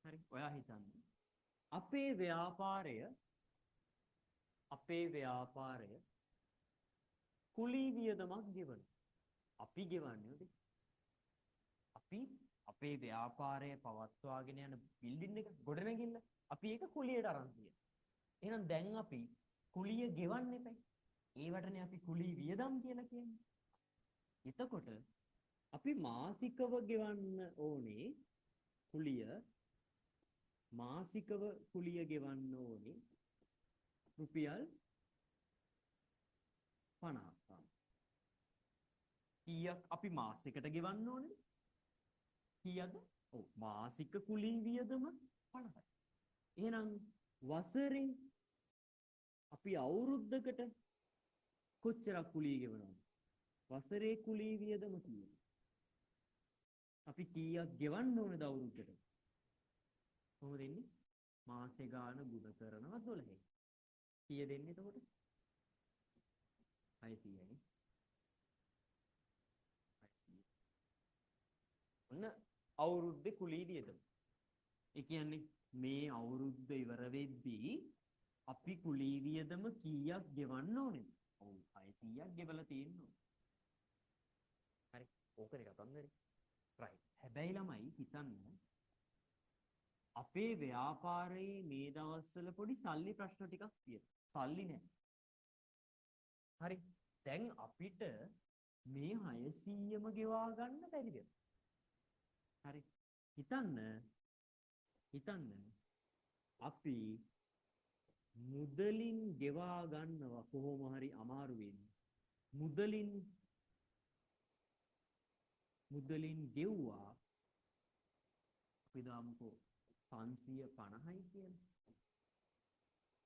හරි, ඔයා හිතන්න අපේ ව්‍යාපාරය, අපේ ව්‍යාපාරය කුලී වියදමක් ගෙවන. අපි ගෙවන්නේ උදේ. අපි අපේ ව්‍යාපාරය පවත්වාගෙන යන බිල්ඩින් එක ගොඩනැගිල්ල අපි ඒක කුලියට අරන් තියෙනවා. එහෙනම් දැන් අපි කුලිය ගෙවන්න එපයි. ඒවටනේ අපි කුලී වියදම් කියලා කියන්නේ. එතකොට අපි මාසිකව ගෙවන්න ඕනේ කුලිය, මාසිකව කුලිය ගෙවන්න ඕනේ රුපියල් 50ක්. කීයක් අපි මාසෙකට ගෙවන්න ඕනේද? කීයද? ඔව්, මාසික කුලී වියදම 50යි. එහෙනම් වසරේ අපි අවුරුද්දකට කොච්චරක් කුලී ගෙවනවද? වසරේ කුලී වියදම කීයද? අපි කීයක් ගෙවන්න ඕනේද අවුරුද්දට? කොහොමද එන්නේ? මාසේ ගාන ගුණ කරනවා 12. කීය දෙන්නේ එතකොට? 600යි. 600. ඔන්න අවුරුද්දේ කුලී වියදම. ඒ කියන්නේ මේ අවුරුද්ද ඉවර වෙද්දී අපි කුලී වියදම කීයක් ගෙවන්න ඕනේද? ඔව්, 600ක් ගෙවලා තියෙන්න ඕනේ. හරි. ඕකනේ කතන්දරේ. රයිට්. හැබැයි ළමයි හිතන්න අපේ ව්‍යාපාරයේ මේ දවස්වල පොඩි සල්ලි ප්‍රශ්න ටිකක් තියෙනවා. සල්ලි නෑ. හරි. දැන් අපිට මේ 600ම ගෙවා ගන්න බැරි වෙනවා. හරි. හිතන්න, හිතන්න අපි මුදලින් ගෙවා ගන්නවා කොහොම හරි අමාරුවෙන්. මුදලින් ගෙව්වා අපි දාමුකෝ 550යි කියලා.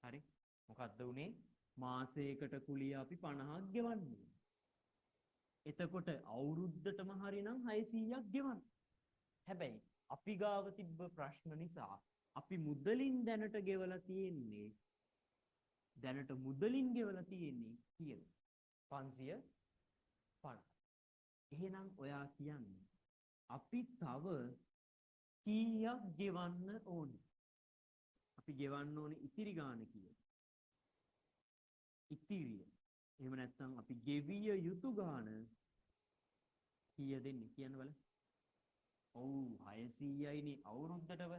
හරි. මොකද්ද උනේ? මාසයකට කුලිය අපි 50ක් ගෙවන්නේ. එතකොට අවුරුද්දටම හරිනම් 600ක් ගෙවන්න. හැබැයි අපි ගාව තිබ්බ ප්‍රශ්න නිසා අපි මුදලින් දැනට ගෙවලා තියෙන්නේ, දැනට මුදලින් ගෙවලා තියෙන්නේ කීයද? 550. එහෙනම් ඔයා කියන්නේ අපි තව කීයක් ගෙවන්න ඕනේ? අපි ගෙවන්න ඕනේ ඉතිරි ගාන කීයද? ඉතිරිය. එහෙම නැත්නම් අපි ගෙවිය යුතු ගාන කීය දෙන්නේ කියන්න බලන්න. ඔව්, 600යිනේ අවුරුද්දටම.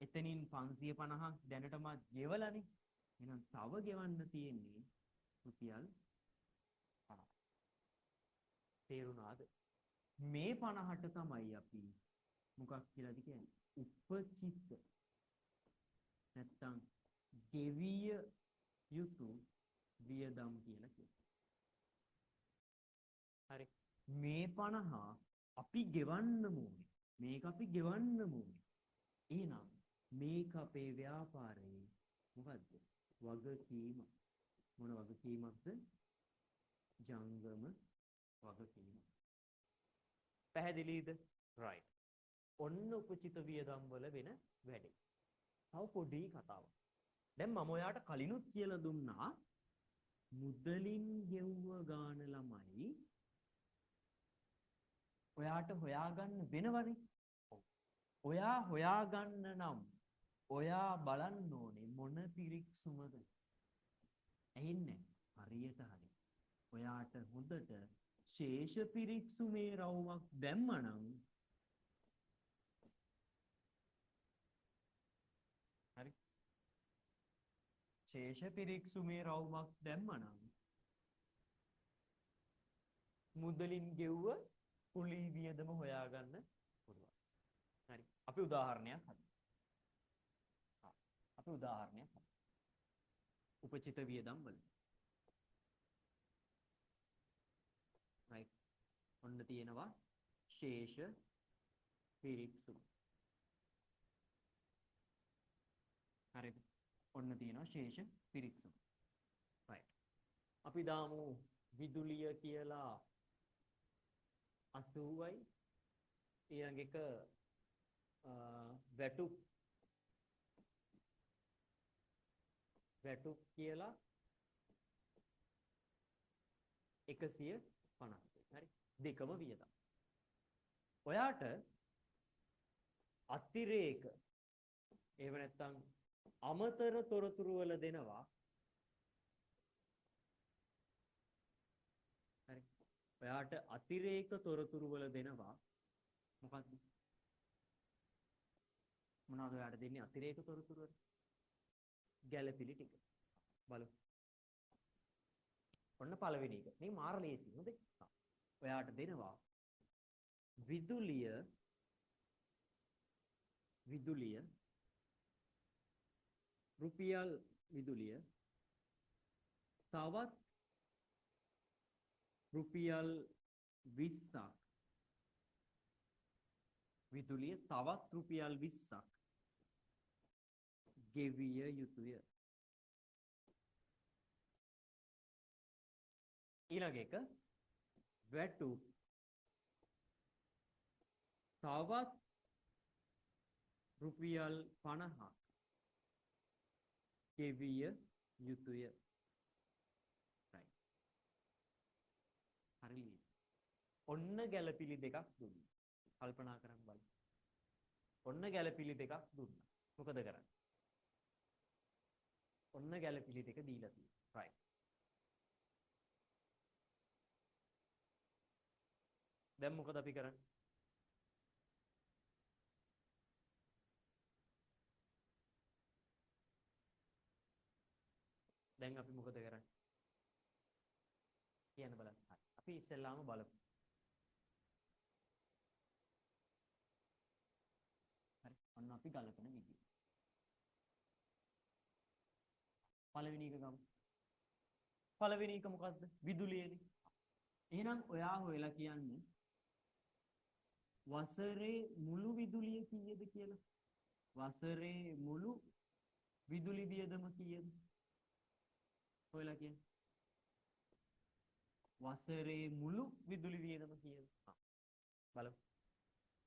එතනින් 550ක් දැනටමත් ගෙවලානේ. එහෙනම් තව ගෙවන්න තියෙන්නේ රුපියල් 50. තේරුණාද? මේ 50ට තමයි අපි මොකක් කියලාද කියන්නේ? උපචිත නැත්තම් ගෙවිය යුතු වියදම් කියලා කියනවා. හරි. මේ 50 අපි ගෙවන්නම ඕනේ. මේක අපි ගෙවන්නම ඕනේ. එහෙනම් මේක අපේ ව්‍යාපාරයේ මොකද්ද? වගකීම. මොන වගකීමක්ද? ජංගම වගකීම. පැහැදිලිද? රයිට්. ඔන්න උපචිත වියදම් වල වෙන වැඩේ. තව පොඩි කතාවක්. දැන් මම ඔයාට කලිනුත් කියලා දුන්නා මුදලින් ගෙව්ව ගාන ළමයි ඔයාට හොයාගන්න වෙනවනේ. ඔව්. ඔයා හොයාගන්න නම් ඔයා බලන්න ඕනේ මොන පිරික්සුමද? ඇහින්නේ හරියට හරි. ඔයාට හොඳට ශේෂ පිරික්සුමේ රවුමක් දැම්මනම් ශේෂ පිරික්සුමේ රවුමක් දැම්මනම් මුදලින් ගෙව්ව කුලී වියදම හොයාගන්න පුළුවන්. හරි. අපි උදාහරණයක් හදමු. අපි උදාහරණයක් හදමු. උපචිත වියදම් වල. රයිට්. ඔන්න තියෙනවා ශේෂ පිරික්සුම. හරිද? ඔන්න තියෙනවා ශේෂ පිරික්සුම. රයිට්. අපි දාමු විදුලිය කියලා 80යි. ඊළඟ එක වැටුප් වැටුප් කියලා 150. හරි. දෙකම වියදම්. ඔයාට අතිරේක එහෙම නැත්නම් අමතර තොරතුරු වල දෙනවා. හරි. ඔයාට අතිරේක තොරතුරු වල දෙනවා මොකද්ද? මොනවද ඔයාට දෙන්නේ අතිරේක තොරතුරු වල? ගැළපිලි ටික. බලමු. ඔන්න පළවෙනි එක. මේ මාර ලේසි හොඳේ. ඔයාට දෙනවා විදුලිය විදුලිය රුපියල් විදුලිය තවත් රුපියල් 20ක් විදුලිය තවත් රුපියල් 20ක් ගෙවිය යුතුය. ඊළඟ එක වැටුප් තවත් රුපියල් 50ක් ගෙවිය යුතුය. රයිට්. හරි. ඔන්න ගැළපිලි දෙකක් දුන්නා. කල්පනා කරන් බලන්න. ඔන්න ගැළපිලි දෙකක් දුන්නා. මොකද කරන්නේ? ඔන්න ගැළපිලි දෙක දීලා තියෙනවා. රයිට්. දැන් මොකද අපි කරන්නේ? දැන් අපි මොකද කරන්නේ? කියන්න බලන්න. හරි. අපි ඉස්සෙල්ලාම බලමු. හරි. ඔන්න අපි ගලපන විදිය. පළවෙනි එක ගමු. පළවෙනි එක මොකද්ද? විදුලියනේ. එහෙනම් ඔයා හොයලා කියන්නේ වසරේ මුළු විදුලිය කීයද කියලා? වසරේ මුළු විදුලි වියදම කීයද? හොයලා කියන්න. වසරේ මුළු විදුලි වියදම කීයද? බලමු.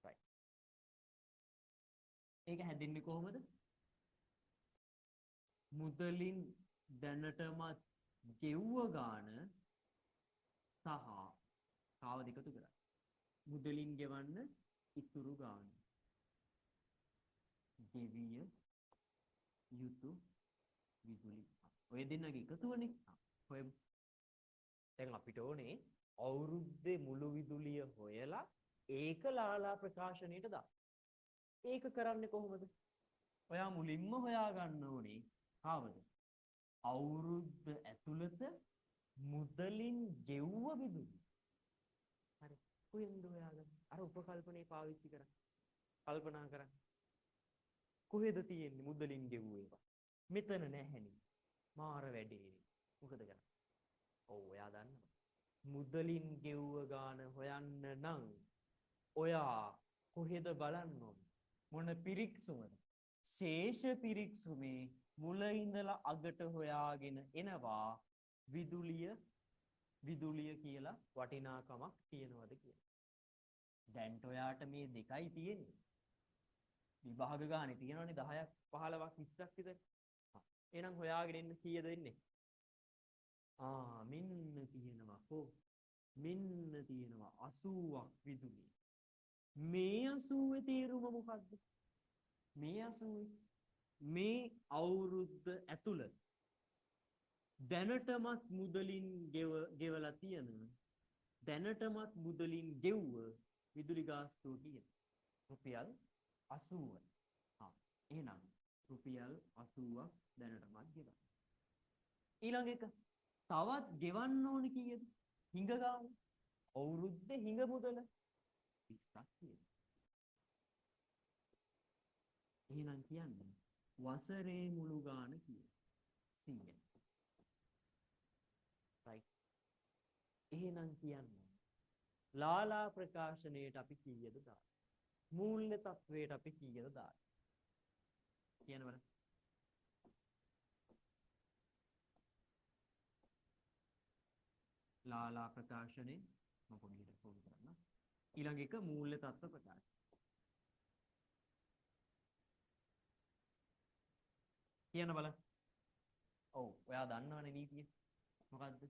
රයිට්. ඒක හැදෙන්නේ කොහොමද? මුදලින් දැනටමත් ගෙව්ව ගාන සහ කාවද එකතු කරන්නේ? මුදලින් ගෙවන්න ඉතුරු ගාන. ගෙවිය යුතු විදුලි. ඔය දෙන්නගේ එකතුවනේ. හොයමු. දැන් අපිට ඕනේ අවුරුද්දේ මුළු විදුලිය හොයලා ඒක ලාලා ප්‍රකාශනයට දාන්න. ඒක කරන්නේ කොහොමද? ඔයා මුලින්ම හොයා ගන්න ඕනේ කාවද? අවුරුද්ද ඇතුළත මුදලින් ගෙව්ව විදුලිය. හරි. කොහෙන්ද හොයාගන්නේ? අර උපකල්පනේ පාවිච්චි කරා. කල්පනා කරන්න. කොහෙද තියෙන්නේ මුදලින් ගෙව්ව ඒවා? මෙතන නැහැනේ. මාර වැඩේනේ. මොකද කරන්නේ? ඔව් ඔයා දන්නවා. මුදලින් ගෙව්ව ගාන හොයන්න නම් ඔයා කොහෙද බලන්න ඕනේ? මොන පිරික්සුමද? ශේෂ පිරික්සුමේ මුල ඉඳලා අගට හොයාගෙන එනවා විදුලිය විදුලිය කියලා වටිනාකමක් තියනවද කියලා. දැන්ට ඔයාට මේ දෙකයි තියෙන්නේ. විභාග ගානේ තියෙනවනේ 10ක් 15ක් 20ක් විතර. එහෙනම් හොයාගෙන එන්න කීයද එන්නේ? ආ මෙන්න තියෙනවා කො මෙන්න තියෙනවා 80ක් විදුලිය. මේ 80 තේරුම මොකද්ද? මේ 80 මේ අවුරුද්ද ඇතුළත දැනටමත් මුදලින් ගෙවලා තියෙන දැනටමත් මුදලින් ගෙව්ව විදුලි ගාස්තුව කීයද? රුපියල් 80. ආ එහෙනම් රුපියල් 80ක් දැනටමත් ගෙවන්න. ඊළඟ එක තවත් ගෙවන්න ඕන කීයද? හිඟ ගාන. අවුරුද්දේ හිඟ මුදල 20ක් තියෙනවා. එහෙනම් කියන්නේ වසරේ මුළු ගාන කීයද? 100යි. රයිට්. එහෙනම් කියන්නේ ලාලා ප්‍රකාශනයට අපි කීයද දාන්නේ? මූල්‍ය තත්වයට අපි කීයද දාන්නේ? කියන්න බලන්න. ලාලා ප්‍රකාශනයේ මම පොඩි හිටක් ෆෝන් කරන්න. ඊළඟ එක මූල්‍ය තත්ත්ව ප්‍රකාශන. කියන්න බලන්න. ඔව් ඔයා දන්නවනේ නීතිය. මොකද්ද?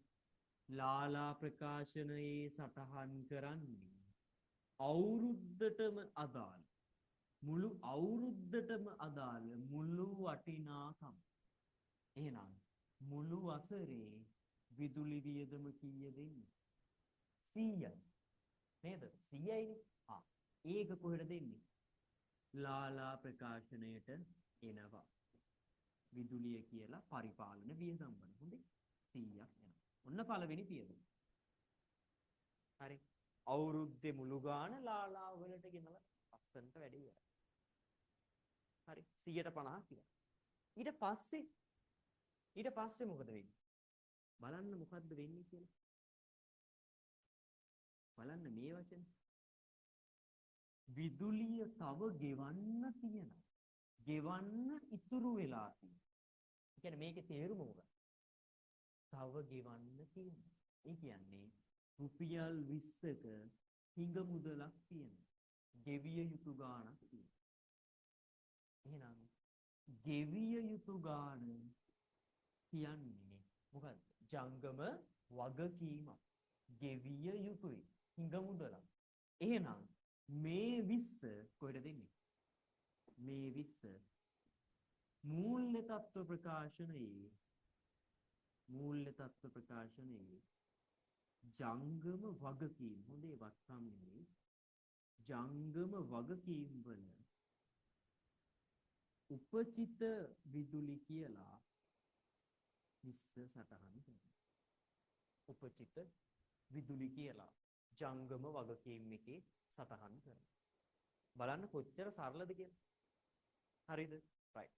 ලාලා ප්‍රකාශනයේ සටහන් කරන්නේ අවුරුද්දටම අදාළ මුළු අවුරුද්දටම අදාළ මුළු වටිනාකම. එහෙනම් මුළු වසරේ විදුලි වියදම කීයද එන්නේ? 100යි. නේද? 100යිනේ. ආ ඒක කොහෙද එන්නේ? ලාලා ප්‍රකාශනයට එනවා. විදුලිය කියලා පරිපාලන වියදම් වල. හොඳේ 100ක් එනවා. ඔන්න පළවෙනි පියවර. හරි. අවුරුද්දේ මුළු ගාන ලාලා වලට ගෙනලා ලස්සනට වැඩේ ඉවරයි. හරි 150ක් ඉවරයි. ඊට පස්සේ මොකද වෙන්නේ? බලන්න මොකද්ද වෙන්නේ කියලා. බලන්න මේ වචන. විදුලිය තව ගෙවන්න තියෙනවා. ගෙවන්න ඉතුරු වෙලා තියෙනවා. ඒ කියන්නේ මේකේ තේරුම මොකක්ද? තව ගෙවන්න තියෙනවා. ඒ කියන්නේ රුපියල් 20ක හිඟ මුදලක් තියෙනවා. ගෙවිය යුතු ගාණක් තියෙනවා. එහෙනම් ගෙවිය යුතු ගාණ කියන්නේ මොකද්ද? ජංගම වගකීමක්. ගෙවිය යුතුයි හිඟ මුදලක්. එහෙනම් මේ 20 කොහෙද දෙන්නේ? මේ 20 මූල්‍ය තත්ත්ව ප්‍රකාශනයේ මූල්‍ය තත්ත්ව ප්‍රකාශනයේ ජංගම වගකීම්, හොඳේ වත්කම් නෙමෙයි, ජංගම වගකීම් වල උපචිත විදුලි කියලා 20 සටහන් කරනවා. උපචිත විදුලි කියලා ජංගම වගකීම් එකේ සටහන් කරනවා. බලන්න කොච්චර සරලද කියලා. හරිද? රයිට්.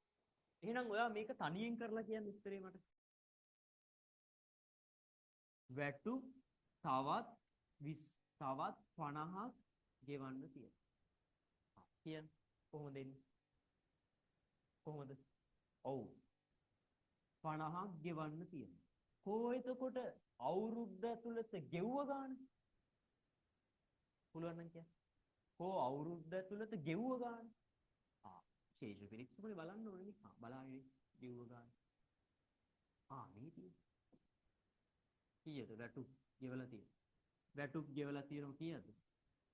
එහෙනම් ඔයා මේක තනියෙන් කරලා කියන්න උත්තරේ මට. වැටු තවත් 20 තවත් 50ක් ගෙවන්න තියෙනවා. කියන්න කොහොමද එන්නේ? කොහොමද? ඔව් 50ක් ගෙවන්න තියෙනවා. කෝ එතකොට අවුරුද්ද ඇතුළත ගෙව්ව ගාන? පුළුවන් නම් කියන්න. කෝ අවුරුද්ද ඇතුළත ගෙව්ව ගාන? ආ ශේෂ පිරික්සුමනේ බලන්න ඕනේ නේ. ආ බලාගෙන ගෙව්ව ගාන. ආ මේ තියෙන්නේ. කීයද වැටුප් ගෙවලා තියෙන්නේ? වැටුප් ගෙවලා තියෙනවා කීයද?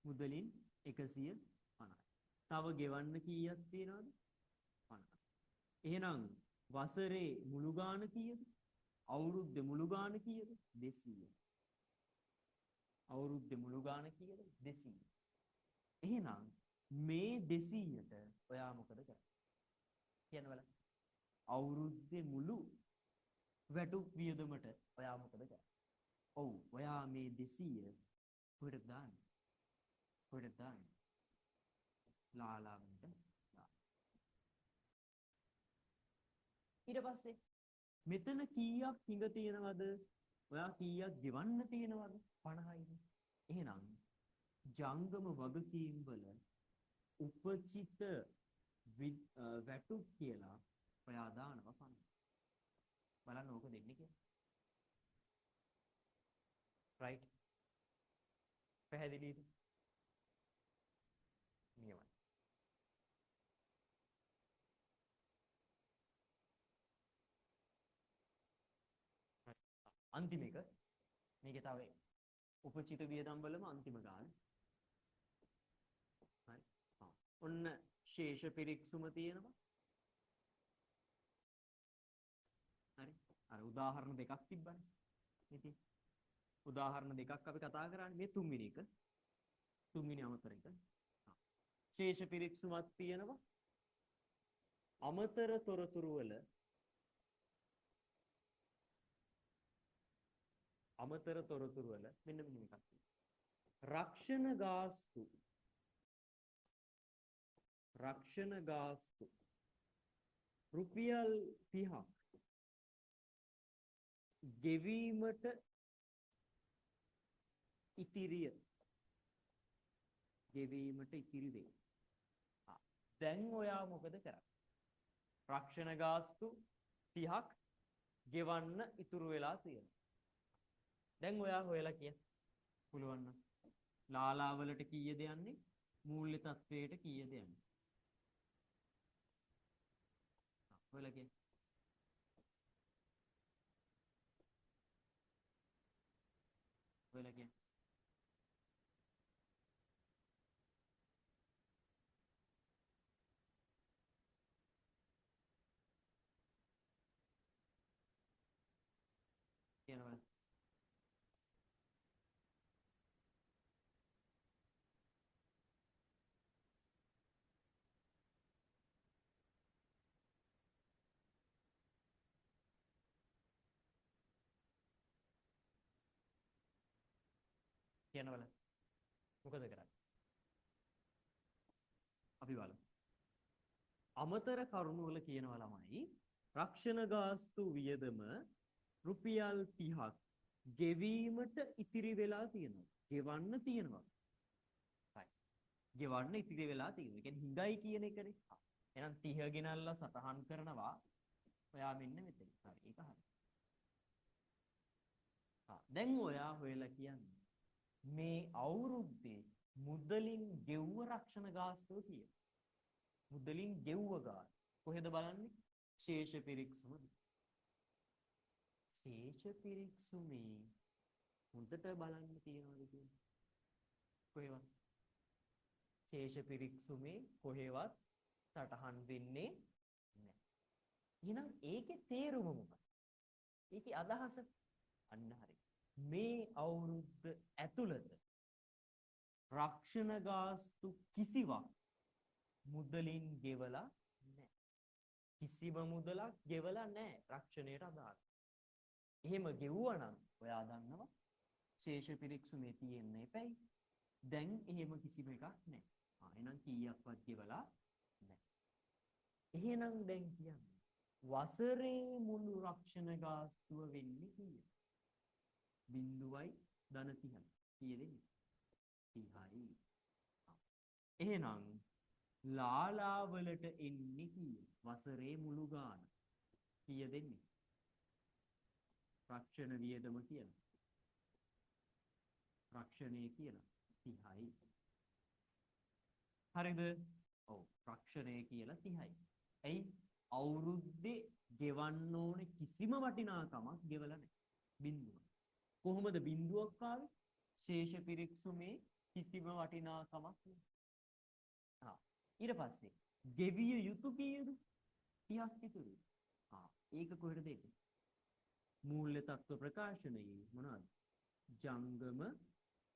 මුදලින් 150යි. තව ගෙවන්න කීයක් තියෙනවද? 50. එහෙනම් වසරේ මුළු ගාන කීයද? අවුරුද්දේ මුළු ගාන කීයද? 200. අවුරුද්දේ මුළු ගාන කීයද? 200. එහෙනම් මේ 200ට ඔයා මොකද කරන්නේ? කියන්න බලන්න. අවුරුද්දේ මුළු වැටුප් වියදමට ඔයා මොකද කරන්නේ? ඔව් ඔයා මේ 200 කොහෙටද දාන්නේ? කොහෙටද දාන්නේ? ලාලා වලට දාන්න. ඊට පස්සේ මෙතන කීයක් හිඟ තියෙනවද? ඔයා කීයක් ගෙවන්න තියෙනවද? 50යිනේ. එහෙනම් ජංගම වගකීම් වල උපචිත වැටුප් කියලා ඔයා දානවා 50. බලන්න ඕක දෙන්නේ කියලා. රයිට්. පැහැදිලිද? නියමයි. අන්තිම එක මේකේ තව උපචිත වියදම් වලම අන්තිම ගාන. හරි. ඔන්න ශේෂ පිරික්සුම තියෙනවා. හරි. අර උදාහරණ දෙකක් තිබ්බනේ. ඉතින් උදාහරණ දෙකක් අපි කතා කරානේ. මේ තුන්වෙනි එක. තුන්වෙනි අමතර එක. ශේෂ පිරික්සුමක් තියෙනවා. අමතර තොරතුරු වල අමතර තොරතුරු වල මෙන්න මෙහෙම එකක් තියෙනවා. රක්ෂණ ගාස්තු, රක්ෂණ ගාස්තු රුපියල් 30ක් ගෙවීමට ඉතිරිය, ගෙවීමට ඉතිරි වේ. දැන් ඔයා මොකද කරන්නේ? රක්ෂණ ගාස්තු 30ක් ගෙවන්න ඉතුරු වෙලා තියෙනවා. දැන් ඔයා හොයලා කියන්න පුළුවන් නම් ලාලා වලට කීයද යන්නේ? මූල්‍ය තත්වයට කීයද යන්නේ? හොයලා කියන්න. හොයලා කියන්න. කියනවා. කියන්න බලන්න. මොකද කරන්නේ? අපි බලමු. අමතර කරුණු වල කියනවා ළමයි රක්ෂණ ගාස්තු වියදම රුපියල් 30ක් ගෙවීමට ඉතිරි වෙලා තියෙනවා. ගෙවන්න තියෙනවා. හරි. ගෙවන්න ඉතිරි වෙලා තියෙනවා. ඒ කියන්නේ හිඟයි කියන එකනේ. එහෙනම් 30 ගෙනල්ලා සටහන් කරනවා. ඔයා මෙන්න මෙතන. හරි. ඒක හරි. දැන් ඔයා හොයලා කියන්නේ මේ අවුරුද්දේ මුදලින් ගෙව්ව රක්ෂණ ගාස්තුව කීයද? මුදලින් ගෙව්ව ගාන. කොහෙද බලන්නේ? ශේෂ පිරික්සුමද? ශේෂ පිරික්සුමේ හොඳට බලන්න තියනවද කියන්නේ? කොහෙවත් ශේෂ පිරික්සුමේ කොහෙවත් සටහන් වෙන්නේ නැහැ. එහෙනම් ඒකේ තේරුම මොකක්ද? ඒකේ අදහස අන්න හරි. මේ අවුරුද්ද ඇතුළත රක්ෂණ ගාස්තු කිසිවක් මුදලින් ගෙවලා නැහැ. කිසිම මුදලක් ගෙවලා නැහැ රක්ෂණයට අදාළ. එහෙම ගෙවුවා නම් ඔයා දන්නවා ශේෂ පිරික්සුමේ තියෙන්න එපැයි. දැන් එහෙම කිසිම එකක් නැහැ. එහෙනම් කීයක්වත් ගෙවලා නැහැ. එහෙනම් දැන් කියන්නේ වසරේ මුළු රක්ෂණ ගාස්තුව වෙන්නේ කීයද? 0.30යි. කීයද එන්නේ? 30යි. එහෙනම් ලාලා වලට එන්නේ කීයද? වසරේ මුළු ගාන කීයද එන්නේ? රක්ෂණ වියදම කියලා. රක්ෂණය කියලා 30යි. හරිද? ඔව්, රක්ෂණය කියලා 30යි. ඇයි? අවුරුද්දේ ගෙවන්න ඕනේ කිසිම වටිනාකමක් ගෙවලා නැහැ. බිඳුව. කොහොමද බිඳුවක් ආවේ? ශේෂ පිරික්සුමේ කිසිම වටිනාකමක් නැහැ. ඊට පස්සේ ගෙවිය යුතු කීයද? 30ක් ඉතුරුයි. ඒක කොහෙටද එන්නේ? මූල්‍ය තත්ත්ව ප්‍රකාශනයේ මොනවද? ජංගම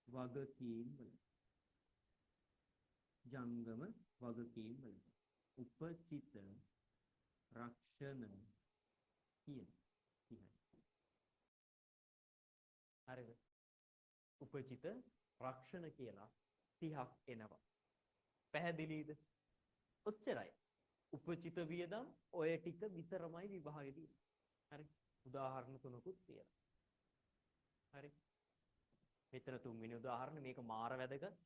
වගකීම් වල. ජංගම වගකීම් වල. උපචිත රක්ෂණ කියන 30යි. හරිද? උපචිත රක්ෂණ කියලා 30ක් එනවා. පැහැදිලිද? ඔච්චරයි. උපචිත වියදම් ඔය ටික විතරමයි විභාගෙදී. හරි. උදාහරණ තුනකුත් තියෙනවා. හරි. මෙතන තුන්වෙනි උදාහරණ මේක මාර වැදගත්.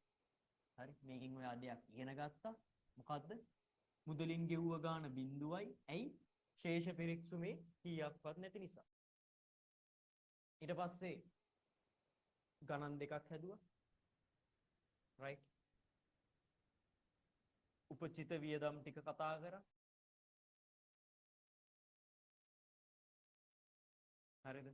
හරි. මේකෙන් ඔයා දෙයක් ඉගෙන ගත්තා. මොකද්ද? මුදලින් ගෙව්ව ගාන බිඳුවයි. ඇයි? ශේෂ පිරික්සුමේ කීයක්වත් නැති නිසා. ඊට පස්සේ ගණන් දෙකක් හැදුවා. රයිට්. උපචිත වියදම් ටික කතා කරා. හරිද?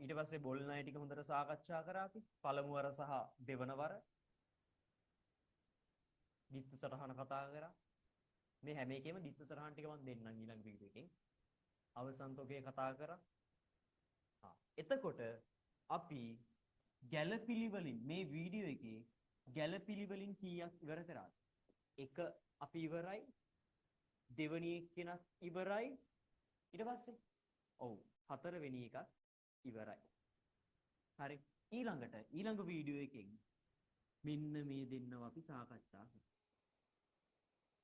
ඊට පස්සේ බොල් ණය ටික හොඳට සාකච්ඡා කරා අපි. පළමු වර සහ දෙවන වර ද්විත්ව සටහන කතා කරා. මේ හැම එකේම ද්විත්ව සටහන් ටික මම දෙන්නම් ඊළඟ වීඩියෝ එකෙන්. අවසන් තොගේ කතා කරා. එතකොට අපි ගැළපිලි වලින් මේ වීඩියෝ එකේ ගැළපිලි වලින් කීයක් ඉවර කරාද? එක අපි ඉවරයි. දෙවෙනි එක්කෙනත් ඉවරයි. ඊට පස්සේ ඔව්, හතරවෙනි එකත් ඉවරයි. හරි, ඊළඟට ඊළඟ වීඩියෝ එකෙන් මෙන්න මේ දෙන්නව අපි සාකච්ඡා කරමු.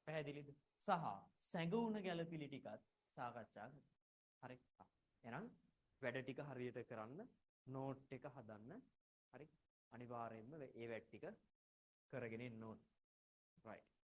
පැහැදිලිද? සහ සැඟවුණ ගැළපිලි ටිකත් සාකච්ඡා කරමු. හරි. එහෙනම් වැඩ ටික හරියට කරන්න, නෝට් එක හදන්න. හරි. අනිවාර්යයෙන්ම ඒ වැඩ ටික කරගෙන එන්න ඕන. රයිට්.